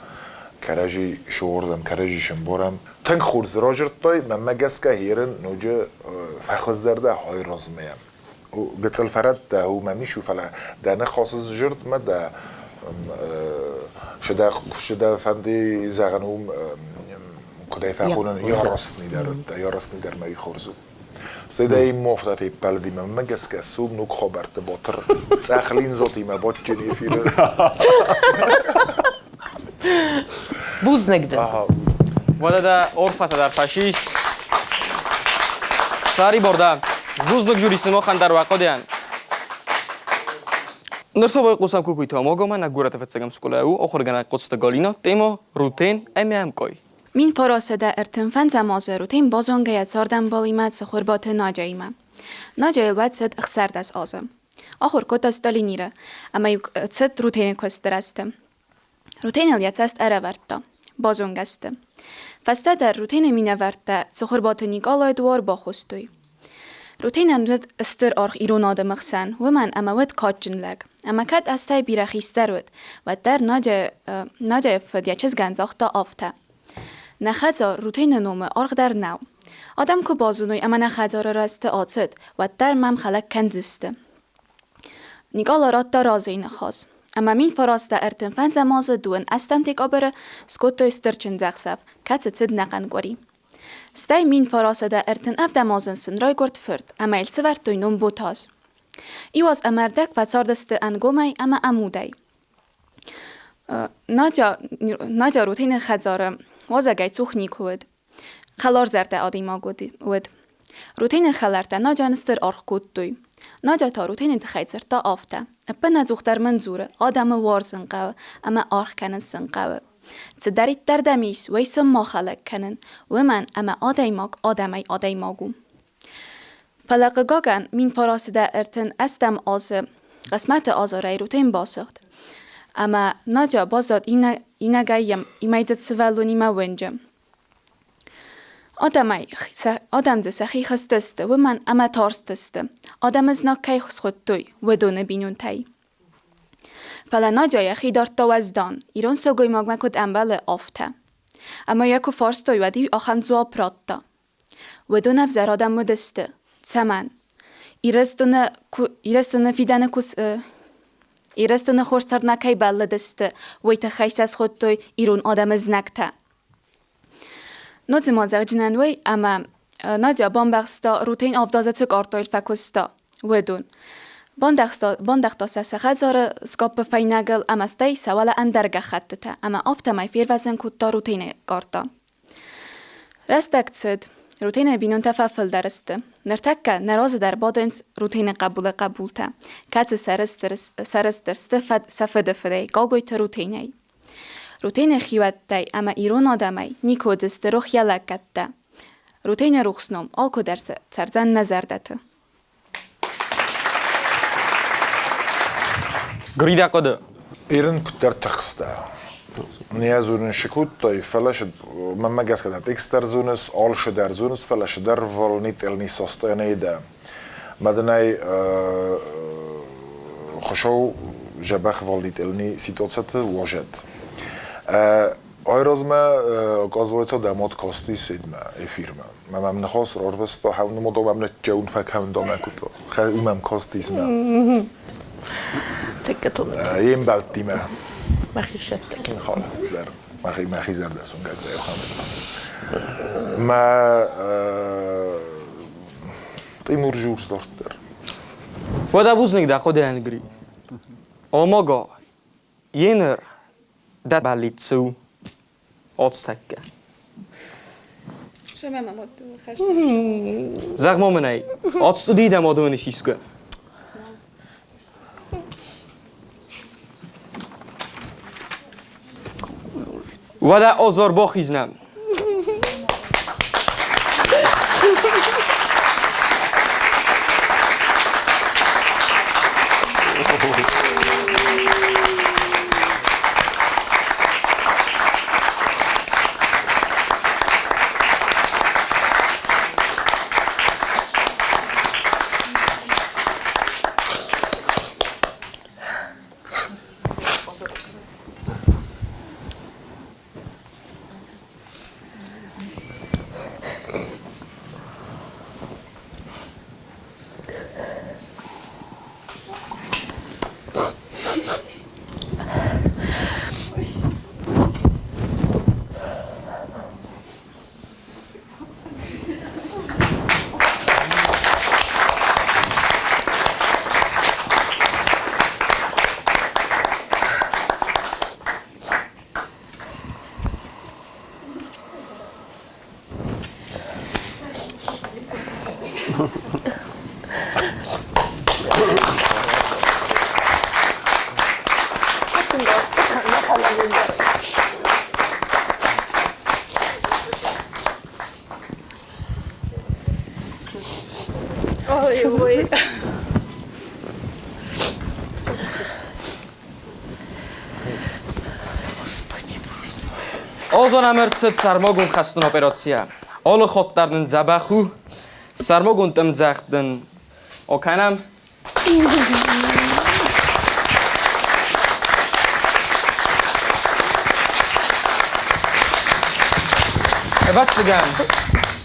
кӕрӕдзи сыуырдзӕм, кӕрӕдзи сымбарӕм. Тынг хорз разырдтай, мӕнмӕ гӕсгӕ херын ноджы фӕхуыздӕр дӕ хайразмӕ. Гыццыл фӕрӕттӕ у мӕм ис, фӕлӕ дӕ ныхасы зырдмӕ дӕ цы дӕ фӕнды зӕгъын уым куыдӕй фӕхонын яростный дӕр уыдтӕ, яростный дӕр мӕ хорз у. Стӕй дӕ иммофтӕ феппӕлыди мӕнмӕ гӕсгӕ сум ног хабӕртты Батыр цъӕх линзотимӕ бадджын эфиры. Бузныг дын. Уӕдӕ дӕ орфӕтӕ дӕр фӕсис. Сӕрибор дӕ. Бузныг жюри сымахӕн дӕр уӕ хъуыдыйӕн. Ныр та байхъусӕм Кукуйты Амогомӕ нӕ горӕты фыццӕгӕм скъолайы у ахуыргӕнӕг Хъоцты Галина, тема «Рутен ӕмӕ ӕмкъай». 1935 азы Рутен базонгӕ йӕ цардӕмбалимӕ Цыхуырбаты Надяимӕ. Надяйыл уӕд цыд 16 азы. Ахуыр кодта Сталиниры ӕмӕ-иу цыд Рутены куысты рӕзты. Рутеныл йӕ цӕст ӕрӕвӕрдта. Базонгӕ сты. Фӕстӕдӕр Рутены минӕвӕрттӕ Цыхуырбаты Никъалайы дуар бахостой. Рутенӕн уыд стыр аргъ ирон адӕмы хсӕн, уымӕн ӕмӕ уыд кадджын лӕг. Ӕмӕ кӕд азтӕй бирӕ хистӕр уыд, уӕддӕр Надяйы фыд йӕ чызгӕн загъта афтӕ: Нӕ хӕдзар Рутены номы аргъ дӕр нӕу. Адӕм куы базоной ӕмӕ нӕ хӕдзары рӕзты ацыд, уӕддӕр мӕм хӕлӕг кӕндзысты. Никъала радта разыйы ныхас. Ӕмӕ 1935 азы дыууын ӕстӕм декабры скодтой стыр чындзӕхсӕв, кӕцы цыд ӕнӕхъӕн къуыри. Стӕй 1937 азы сын райгуырд фырт ӕмӕ йыл сӕвӕрдтой ном Ботаз. Иу аз ӕмӕ ӕрдӕг фӕцардысты ӕнгомӕй ӕмӕ ӕмудӕй. Надя Рутены хӕдзары уазӕгӕй цух никуы уыд. Хӕларзӕрдӕ адӕймаг уыд. Рутены хӕлӕрттӕ Надяйӕн стыр аргъ кодтой. Надя та Рутены тыххӕй дзырдта афтӕ: Ӕппынӕдзухдӕр мын дзуры, адӕмы уарзын хъӕуы ӕмӕ аргъ кӕнын сын хъӕуы. Цыдӕриддӕр дӕм ис, уый сын ма хӕлӕг кӕнын, уымӕн ӕмӕ адӕймаг адӕмӕй адӕймаг у. Фӕлӕ, хъыгагӕн, 1938 азы. Хъысмӕты азарӕй Рутен басыгъд. Ӕмӕ Надя баззад иунӕгӕй йӕ мӕйдзыд сывӕллонимӕ уынджы. Адӕм дзы сӕхи хызтысты, уымӕн ӕмӕ тарстысты, адӕмы знаг кӕй схуыдтой, уыдоны бинонтӕй. Фӕлӕ Надя йӕхи дардта уӕздан, ирон сылгоймагмӕ куыд ӕмбӕлы, афтӕ. Ӕмӕ йӕ куы фарстой, уӕд-иу ахӕм дзуапп радта: Уыдон ӕвзӕр адӕм уыдысты. Цӕмӕн? Ирыстоны фидӕны Ирыстоны хорз цардмӕ кӕй бӕллыдысты, уый тыххӕй сӕ схуыдтой ирон адӕмы знӕгтӕ. Ноджы ма зӕгъджынӕн уый, ӕмӕ Надя бамбӕхста, Рутен авдазы цы картойыл фӕкуыста, уыдон. Бандӕгъта сӕ сӕ хӕдзары скъаппы фӕйнӕгыл ӕмӕ стӕй сӕ уӕлӕ ӕндӕр гӕххӕттытӕ ӕмӕ афтӕмӕй фервӕзын кодта Рутены карта. Рӕстӕг цыд. Рутены бинонтӕ фӕфылдӕр сты. Ныртӕккӕ нӕ разы дӕр бадынц Рутены хъӕбулы хъӕбултӕ, кӕцы сӕрыстыр сты сӕ фыды фыдӕй Гаглойты Рутенӕй. Рутены хиуӕттӕй ӕмӕ ирон адӕмӕй никуы уыдысты рох йӕ лӕггӕдтӕ. Рутены рухс ном алкуыдӕр цӕрдзӕн нӕ зӕрдӕты. Грида хъуыды. Ирын куыддӕр тыхстӕ. Не зонын шы кодтой, фӕлӕ мӕнмӕ гӕсгӕ дӕр текст дӕр зоныс, алшы дӕр зоныс, фӕлӕ шыдӕр волнительный состояние дӕ. Мадынӕй Хуыцау дзӕбӕх волнительный ситуациты уозӕд. Айразмӕ, оказывается, дӕ мод кастис эдмӕ, эфирмӕ. Мӕ мӕм ныхас рарвыста, хӕуны мӕм ныччӕун фӕкӕуын мӕ куыд мӕм кастис мӕ. Йе мбӕлттимӕ. Мӕхи сӕттӕг. Мӕхи зӕрдӕ сунгӕг Мӕ Тимур Журс дарддӕр. Уӕдӕ бузныг дӕ хъуыдыйӕн, Гри. Омага, еныр дӕ бӕллиц у ацтӕккӕ. Зӕгъ-ма мын ӕй, ацтуди дӕ мадони сисгӕ? Уӕдӕ озор бахизнӕм. Ой, ой. Озон ӕмӕ сӕрмагонд хӕстон операцийӕ. Алы хатт дӕр нын дзӕбӕх у. Сӕрмагонд ӕмдзӕгъд дын акӕнӕм. Ӕвӕццӕгӕн,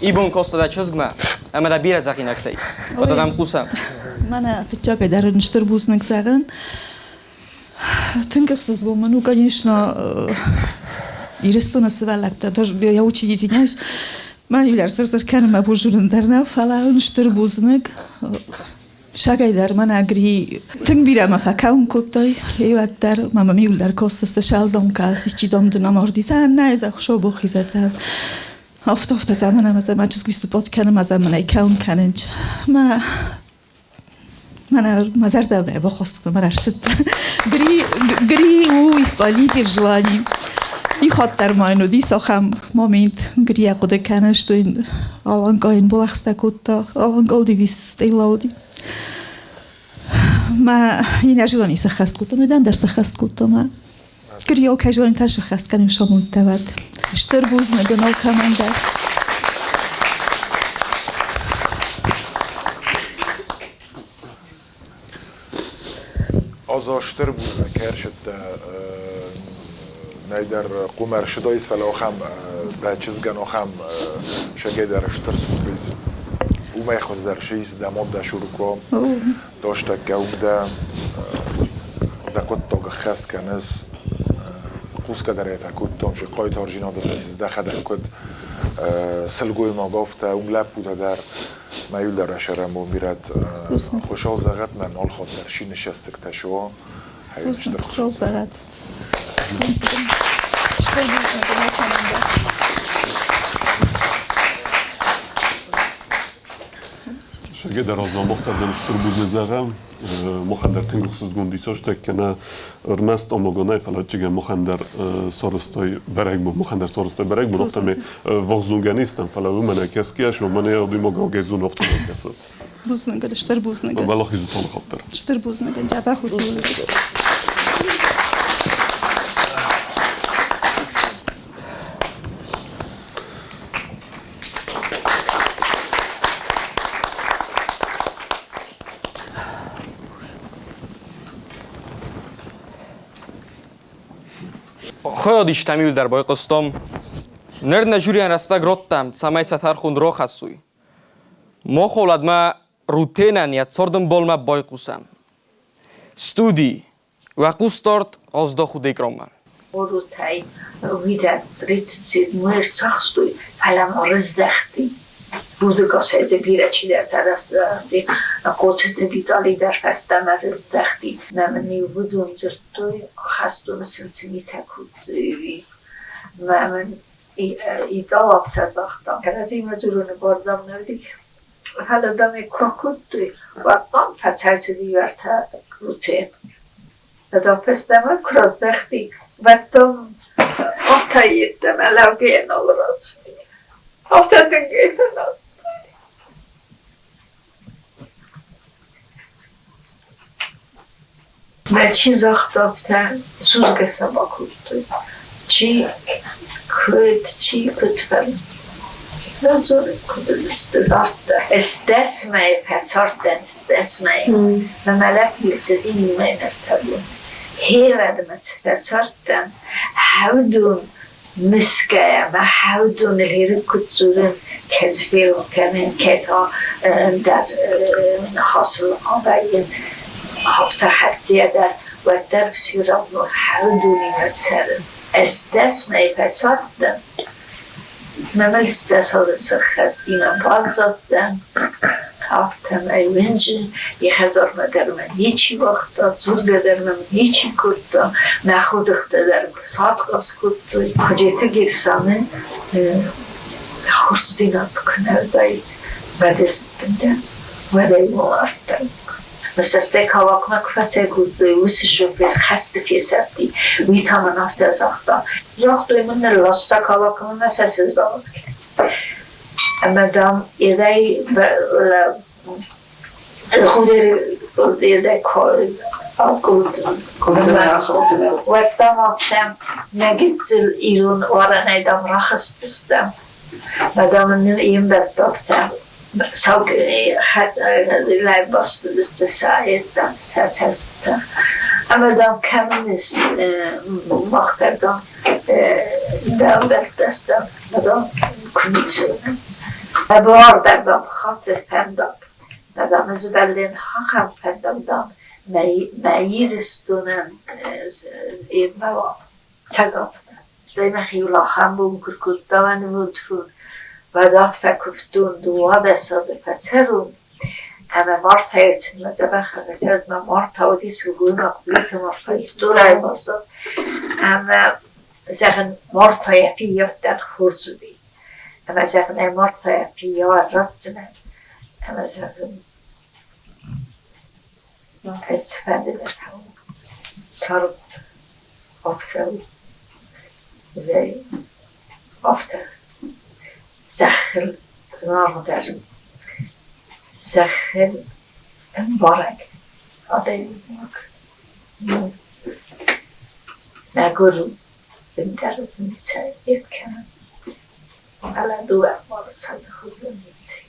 ибон кодта дӕ чызгмӕ, ӕмӕ дӕ бирӕ зӕгъинӕгтӕ ис. Уӕдӕ дӕм хъусӕм. Мӕнӕ фыццагӕй дӕр ын стыр бузныг зӕгъын. Тынг ӕхсызгон мын у, конечно, Ирыстоны сывӕллӕттӕ, даже я очень извиняюсь, мӕ иу сыр-сыр кӕны мӕ бон зонын дӕр нӕ, фӕлӕ ын стыр бузныг. Сагӕй дӕр мӕнӕ Гри тынг бирӕ мӕ фӕкӕуын кодтай, уӕддӕр мӕ мӕм иуылдӕр костысты шалдомка, исчи дом дын амордиса, нӕ, за шобохиза Афтӕ, афтӕ заман ӕмӕ заман чызг выступать кӕны, ма заманӕй кӕуын кӕнынч. Мӕ мӕнӕ мӕ зӕрдӕмӕ бахостон, мӕ рӕсыдтӕн. Гри, Гри у исполнитель желаний. И хатт дӕр ма йын уыдис ахӕм момент, Гри ахъуыды кӕны, что йын Аланка йын балӕгъстӕ кодта, Аланка уыди стъелауди. Мӕ инӕ желани сӕххӕст кодтон, уыдан дӕр сӕххӕст кодтон. Мӕ Кирилл кӕй желанитӕ сӕххӕст кӕнын самундтӕ уӕд. Стыр бузныг ын алкӕмӕн дӕр. Az a стыр бузныг кӕрсыдтӕ нӕйдӕр хъумӕрсыдойс, фӕлӕ ахӕм дӕ чызгӕн ахӕм сӕгӕйдӕр стыр сюрприз. Уымӕй хуыздӕр сис дӕ мод дӕ Шурко, достӕккӕ уым дӕ дӕ хъуыддаг ӕххӕст кӕныс. Хъусгӕ дӕр ӕй фӕкодтон, се хъайтарджинады фӕцис дӕхӕдӕг куыд сылгоймаг, афтӕ уым лӕппутӕ дӕр мӕ иу дӕр ӕсӕрӕнбон бирӕт Хуыцау зӕгъӕд, мӕ нал хатт дӕр шиныссӕссыгтӕ суа. Хуыцау зӕгъӕд. Стыр бузныг ын алкӕмӕн дӕр. Сергей раза мохтӕрдӕн стыр бузныг зӕгъӕм. Махӕн дӕр тынг ӕхсызгон дисӕстӕг кӕнӕ ӕрмӕст омогонӕй, фӕлӕ чигӕ махӕн дӕр сарӕзтой бӕрӕгбон, махӕн дӕр сарӕзтой бӕрӕгбон, афтӕмӕй вагъзонгӕнистӕн, фӕлӕ уымӕн ӕкӕсгӕ, уымӕн ӕй адӕймаг рагӕй афтӕ кӕсы. Бузныг, стыр бузныг. Уӕлахиз уталы хатт дӕр. Стыр бузныг, дзӕбӕх ут. Хайадистӕм иуылдӕр байхъуыстам. Ныр нӕ жюрийӕн рӕстӕг радтам, цӕмӕй сӕ тӕрхон рахӕссой. Махоладмӕ Рутенӕн йӕ цардӕмбалмӕ байхъусӕм. Студи, уӕ хъусдард аздахут экранмӕ. Орутӕй уидӕг 37 ӕрцахстой, фӕлӕ ма рыздӕхти. Рудыгасӕй дзы бирӕ чидӕртӕ раздӕхти, Хъоцыты Витали дӕр фӕстӕмӕ рыздӕхти. Мӕ мын-иу уыдон дзырдтой, хӕстоны сын цы митӕ кодтой, Мӕ мын Итал афтӕ загъта, кӕрӕдзимӕ дзурыны бар дам нӕ уыди, фӕлӕ дам ӕй куы акодтой, уӕд дам фӕцӕйцыди уӕртӕ Рутен. Дам фӕстӕмӕ куы раздӕхти, уӕд дам афтӕ йеддӕмӕ лӕугӕйӕ нал рацыди. Афтӕ тынг ӕй фӕнадтой. Мӕ чи загъта афтӕ, судзгӕ сӕ бакодтой, чи куыд, чи куыд фӕнды. Нӕ зонын, куыд сты дарддӕр. Стӕс мӕйы фӕцардтӕн, стӕс мӕйы. Мӕ мӕлӕт ӕрцыди иумӕ ӕртӕбон. Хевӕдмӕ фӕцардтӕн, хӕвдун мысгӕйӕ мӕ хӕвдун лирик куыд дзурын, кӕд ферох кӕнын, кӕд та ӕндӕр ныхасыл авӕййын, афтӕ хӕццӕйӕ дӕр, уӕддӕр все равно хӕвдунимӕ цӕрын. Ӕстдӕс мӕйы фӕцардтӕн, мӕ мӕлстӕ салы сӕххӕстимӕ баззадтӕн, афтӕмӕй уынджы йӕ хӕдзармӕ дӕр мӕ ничи уагъта, дзургӕ дӕр мӕм ничи кодта, мӕ ходыгътӕ дӕр сатгъӕс кодтой. Худжеты Герсаны хорздзинад куы нӕ уыдаид, уӕд ӕз дӕн, уӕд ӕй мардтаиккой. Цӕстӕй Калакмӕ куы фӕцӕйкодтой, уыцы шофер хӕсты фесӕфти, уый та мын афтӕ загъта: Загътой мын, нылласта Калакмӕ мӕ сӕ сыздавд. Ӕмӕ, дам, едӕй Уӕд, дам, афтӕ нӕ гыццыл ирон арӕнӕй, дам, рахызтыстӕм. Мӕ, дам, нын ӕмбӕлттӕ лӕбастыдысты сӕ ӕддӕм, сӕ цӕстытӕ. Ӕмӕ, дам, кӕмӕн ис мах дӕр, дам, дӕмбӕлттӕ стӕм, мӕ, дам, куы ницы уынӕм. Буар дӕр, дам, хатыр фӕндаг. Мӕ, дам, ӕз бӕллин ахӕм фӕндаг, дам, мӕ Ирыстонӕн ирмӕ уа, Цӕгатмӕ. Стӕй мӕхиуыл ахӕм бон куы ркодта мӕ нывонд фон, уӕд афтӕ куывтон, 12 азы фӕцӕрон, ӕмӕ Мартайы цинмӕ дзӕбӕх фӕцӕрд, мӕ Марта уыди сылгоймаг, Плиты Марта историйы баззад. Ӕмӕ, зӕгъын, Мартайӕ фиййӕуттӕн хорз уыди. Ӕмӕ, зӕгъын, ӕй Мартайӕ фиййау ратдзынӕн. Ӕмӕ, зӕгъын, ӕз цыфӕнды дӕр фӕуон. Цард афтӕ у. Афтӕ зӕххыл зынаргъдӕр, зӕххыл ӕмбарӕг. Адӕймаг мӕгуыр у, ӕндӕр дзы ницӕй йед кӕны. Фӕлӕ дыууӕ ӕмбалы хуызӕн ницы.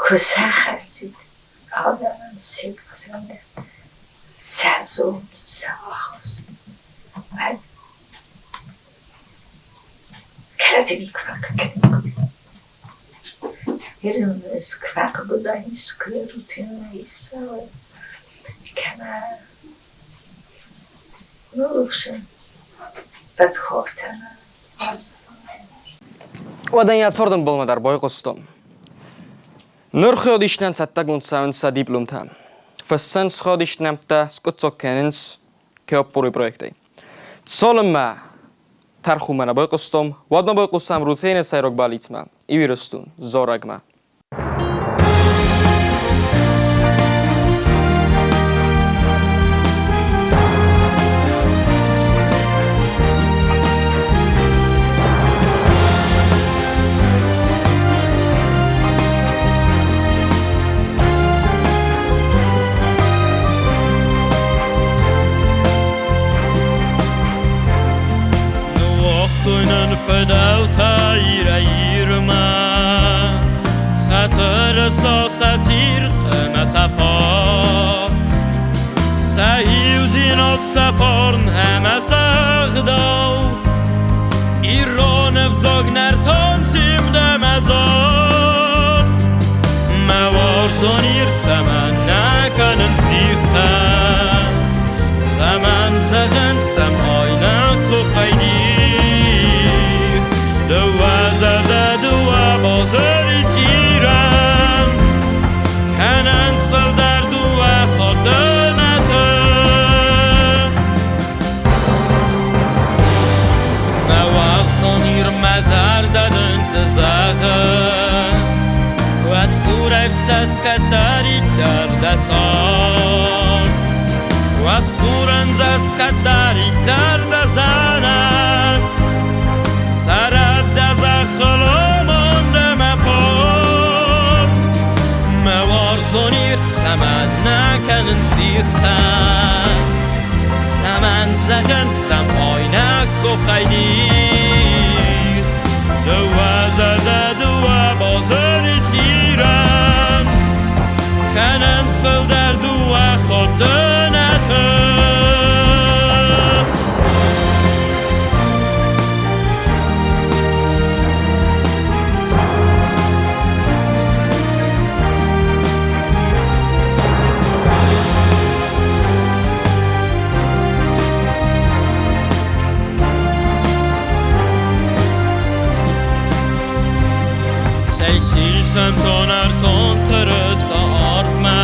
Куы сӕ хӕссид адӕмӕн се хсӕн сӕ зонд, сӕ ахаст, уӕд кӕрӕдзи никуы фӕхъыг Уӕдӕ йӕ цардӕмбалмӕ дӕр байхъуыстон. Ныр хиодистӕн цӕттӕгонд цӕуынц сӕ дипломтӕ. Фыссынц хиодист нӕмттӕ, скъуыддзаг кӕнынц Кеоппоры проектӕй. Цалынмӕ тӕрхонмӕ нӕ байхъуыстон, уӕдмӕ байхъуыстам Рутены сӕйраг бӕллицмӕ, Ирыстон, зарӕгмӕ. Ныууагътой нын фыдӕлтӕ Ирӕй-Ирмӕ сӕ тырыса, сӕ цирхъ ӕмӕ сӕ фат. Сӕ иудзинад, сӕ фарн ӕмӕ сӕ ӕгъдау. Ирон ӕвзаг нӕртон симд ӕмӕ зард. Мӕ уарзон Ир цӕмӕн нӕ кӕнынц дихтӕ? Цӕмӕн зӕгъынц дӕм айнӕг къухӕй дих? Дыууӕ зӕрдӕ, дыууӕ базыр ис Ирӕн, Кӕнынц фылдӕр дыууӕ хатты нӕ тых. Мӕ уарзон Ир, мӕ зӕрдӕ дын цы зӕгъы, Уӕд хурӕй фсӕст кӕддӕриддӕр дӕ цард. Уӕд хурӕндзаст кӕддӕриддӕр дӕ зӕнӕг. Цӕрӕд дӕ зӕххыл амонд ӕмӕ фарн. Мӕ уарзон Ир, цӕмӕн нӕ кӕнынц дихтӕ? Цӕмӕн зӕгъынц дӕм айнӕг хохӕй дих? Дыууӕ зӕрдӕ, дыууӕ базыр ис Ирӕн, Кӕнынц фылдӕр дыууӕ хатты нӕ тых. Цӕй сисӕм тонӕртон тырыса арвмӕ,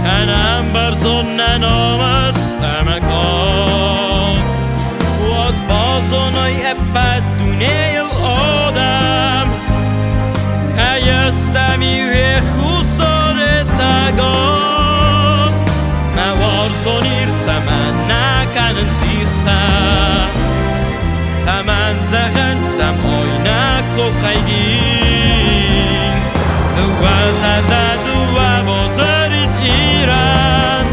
Кӕнӕм бӕрзонд нӕ намыс ӕмӕ кад. Уадз базоной ӕппӕт дунейыл адӕм, Кӕй ыстӕм иу Хуссары цӕгат. Мӕ уарзон Ир цӕмӕн нӕ кӕнынц дихтӕ? Цӕмӕн зӕгъынц дӕм айнӕг хохӕй дих? Дыууӕ зӕрдӕ, дыууӕ базыр ис Ирӕн,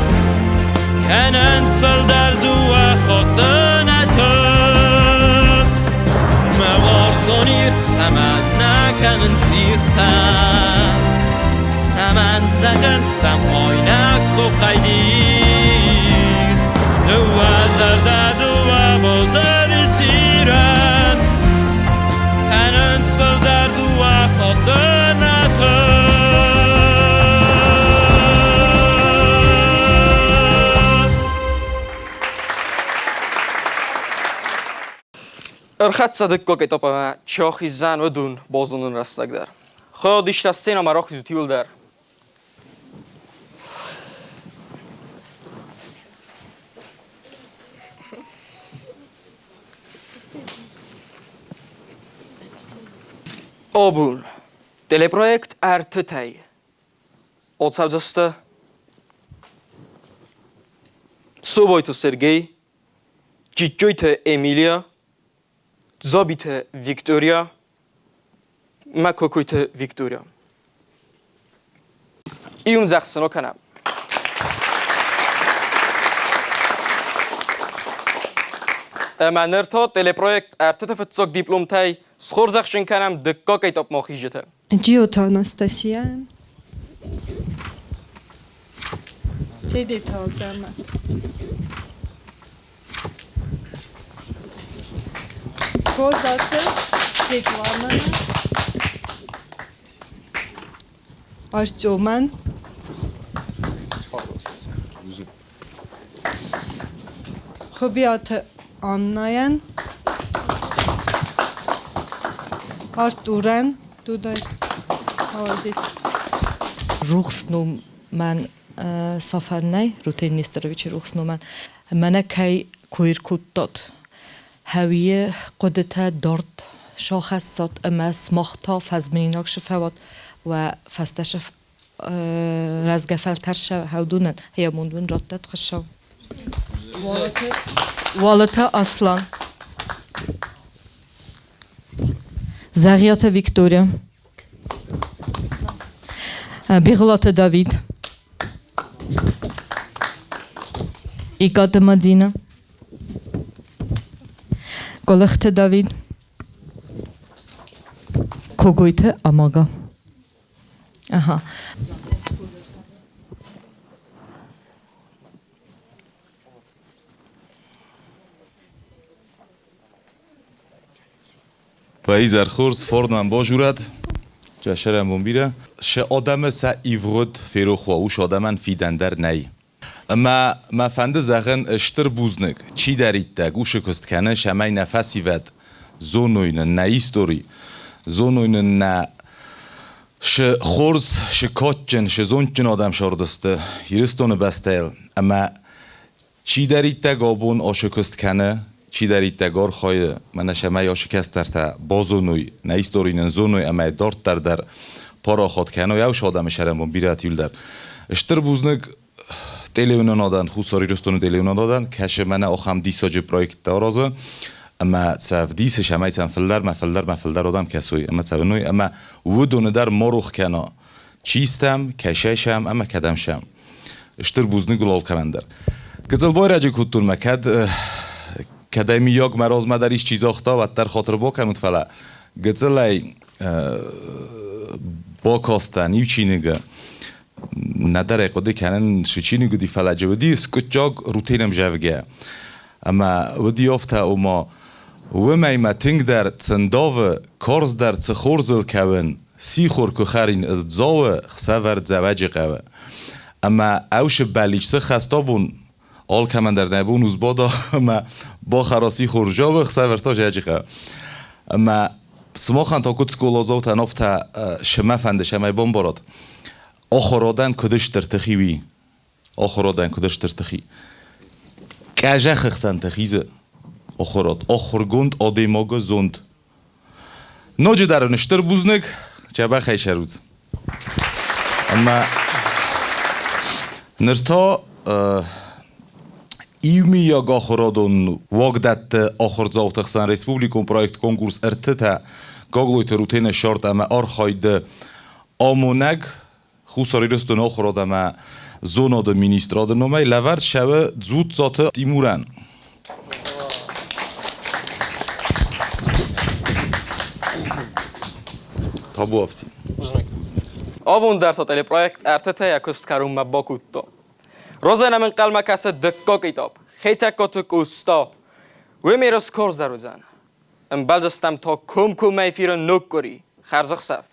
Кӕнынц фылдӕр дыууӕ хатты нӕ тых. Мӕ уарзон Ир цӕмӕн нӕ кӕнынц дихтӕ? Цӕмӕн зӕгъынц дӕм айнӕг хохӕй дих? Дыууӕ зӕрдӕ, дыууӕ базыр ис Ирӕн, Кӕнынц фылдӕр дыууӕ хатты нӕ тых. Ӕрхӕццӕ дыккаг этапмӕ чохизӕн уыдон базонын рӕстӕг дӕр. Хайад иста сценӕмӕ рахизут иуылдӕр. Абон телепроект ӕртытӕй ацӕудзысты Цубойты Сергей, Джиджджойты Эмилия, Дзабиты Виктория мӕ Кокойты Виктория. Иумдзӕгъд сын окӕнӕм. Ӕмӕ ныр та телепроект ӕртыты фыццаг дипломтӕй схорзӕхджын кӕнӕм дыккаг этапмӕ хизджыты. Джиоты Анастасияйӕн, Тедеты Азӕмӕт. Козаты Светланӕ, Артемӕн, Хуыбиаты Аннӕйӕн, Артурӕн, Дудайт, молодец. Рухс ном мӕн сафӕн нӕй, Рутен Нестеровичи рухс номӕн. Мӕнӕ кӕй кой ркодтат, хӕуийы хъуыдытӕ дард сахӕссат ӕмӕ сымах та фӕзминаг шы фӕуат уӕ фӕстӕ рӕзгӕ фӕлтӕр сӕ хӕудунӕн хиамонд уын раттӕд Хуыцау. Уалыты Аслан. Зӕгъиаты Виктория. Бигъуылаты Давид. Икъаты Мадина. Къуылыхты Давид. Когойты Амага. Ага. Изӕр хорз, форнӕн базурӕд, Чӕсӕрӕн бон бирӕ. Сӕ адӕмы сӕ ивгъуыд ферох уа, ус адӕмӕн фидӕн дӕр нӕй. Ӕмӕ мӕ фӕнды зӕгъын стыр бузныг, чидӕриддӕр усы куыст кӕны, цӕмӕй нӕ фӕсивӕд зоной нын нӕ истори, зоной нын нӕ шы хорз, шы кадджын, шы зондджын адӕм сардысты Ирыстоны бӕстӕйыл. Ӕмӕ чидӕриддӕр абон ашы куыст кӕны, чидӕриддӕр архайы, мӕнӕ цӕмӕй ашы кӕстӕртӕ базоной, нӕ истори нын зоной ӕмӕ дарддӕр дӕр парахат кӕной ӕвс адӕмы сӕрӕнбон бирӕты иуылдӕр. Стыр бузныг телеуынынадӕн, Хуссар Ирыстоны телеуынынадӕн, кӕсы мӕнӕ ахӕм диссаджы проекттӕ аразы, ӕмӕ сӕ вдисы, цӕмӕй сӕм фылдӕрмӕ, фылдӕрмӕ, фылдӕр адӕм кӕсой ӕмӕ сӕ уыной, ӕмӕ уыдоны дӕр ма рох кӕна, чи стӕм, кӕсӕй сӕм ӕмӕ кӕдӕм сӕм. Стыр бузныг уыл алкӕмӕн дӕр. Гыццыл байрӕджы кодтон мӕ, кӕд кӕдӕй миййаг мӕ размӕ дӕр исчи загъта, уӕддӕр хатыр бакӕнут, фӕлӕ гыццылӕй бакастӕн иу чиныгы, нӕдӕр ӕй хъуыды кӕнын, цы чиныг уыди, фӕлӕ джы уыди скъуыддзаг рутенӕм зӕгъгӕ. Ӕмӕ уыди афтӕ, ома уымӕй мӕ тынгдӕр цӕндавы, карздӕр цы хорзыл кӕуын, сихор куы хӕрин ӕз Дзауы, хсӕвӕр Дзӕуӕджыхъӕуы. Ӕмӕ ӕвсы бӕллиц цы хӕстабон алкӕмӕн дӕр нӕ бон узбада ӕмӕ бахӕра сихор Джавы, хсӕвӕр та Зӕджыхъӕуы. Ӕмӕ сымахӕн та куыд скъоладзаутӕн, афтӕ сымӕ фӕнды, цӕмӕй бамбарат, ахуырадӕн куыд стыр тых и, уый. Ахуырадӕн куыд стыр тых и. Къӕзӕхы хсӕнты хизы ахуырад, ахуыргонд адӕймагы зонд. Ноджыдӕр ын стыр бузныг, дзӕбӕхӕй сӕрут. Ӕмӕ ныр та иумийаг ахуырадон уагдӕтты ахуырдзауты хсӕн республикон проект конкурс ӕртытӕ Гаглойты Рутены сӕрд ӕмӕ архайды амонӕг Хуссар Ирыстоны ахуырад ӕмӕ зонады министрады номӕй лӕвӕрд цӕуы Дзуццаты Тимурӕн. Табуафси. Абон дӕр та телепроект ӕртытӕ куыст кӕронмӕ бакодта. Розӕн ӕнхъӕлмӕ кӕсы дыккаг этап. Хетӕгкаты Къоста. Уым ерыс карздӕр уыдзӕн. Ӕмбӕлдзыстӕм та комкоммӕ эфиры ног къуыри. Хӕрзӕхсӕв!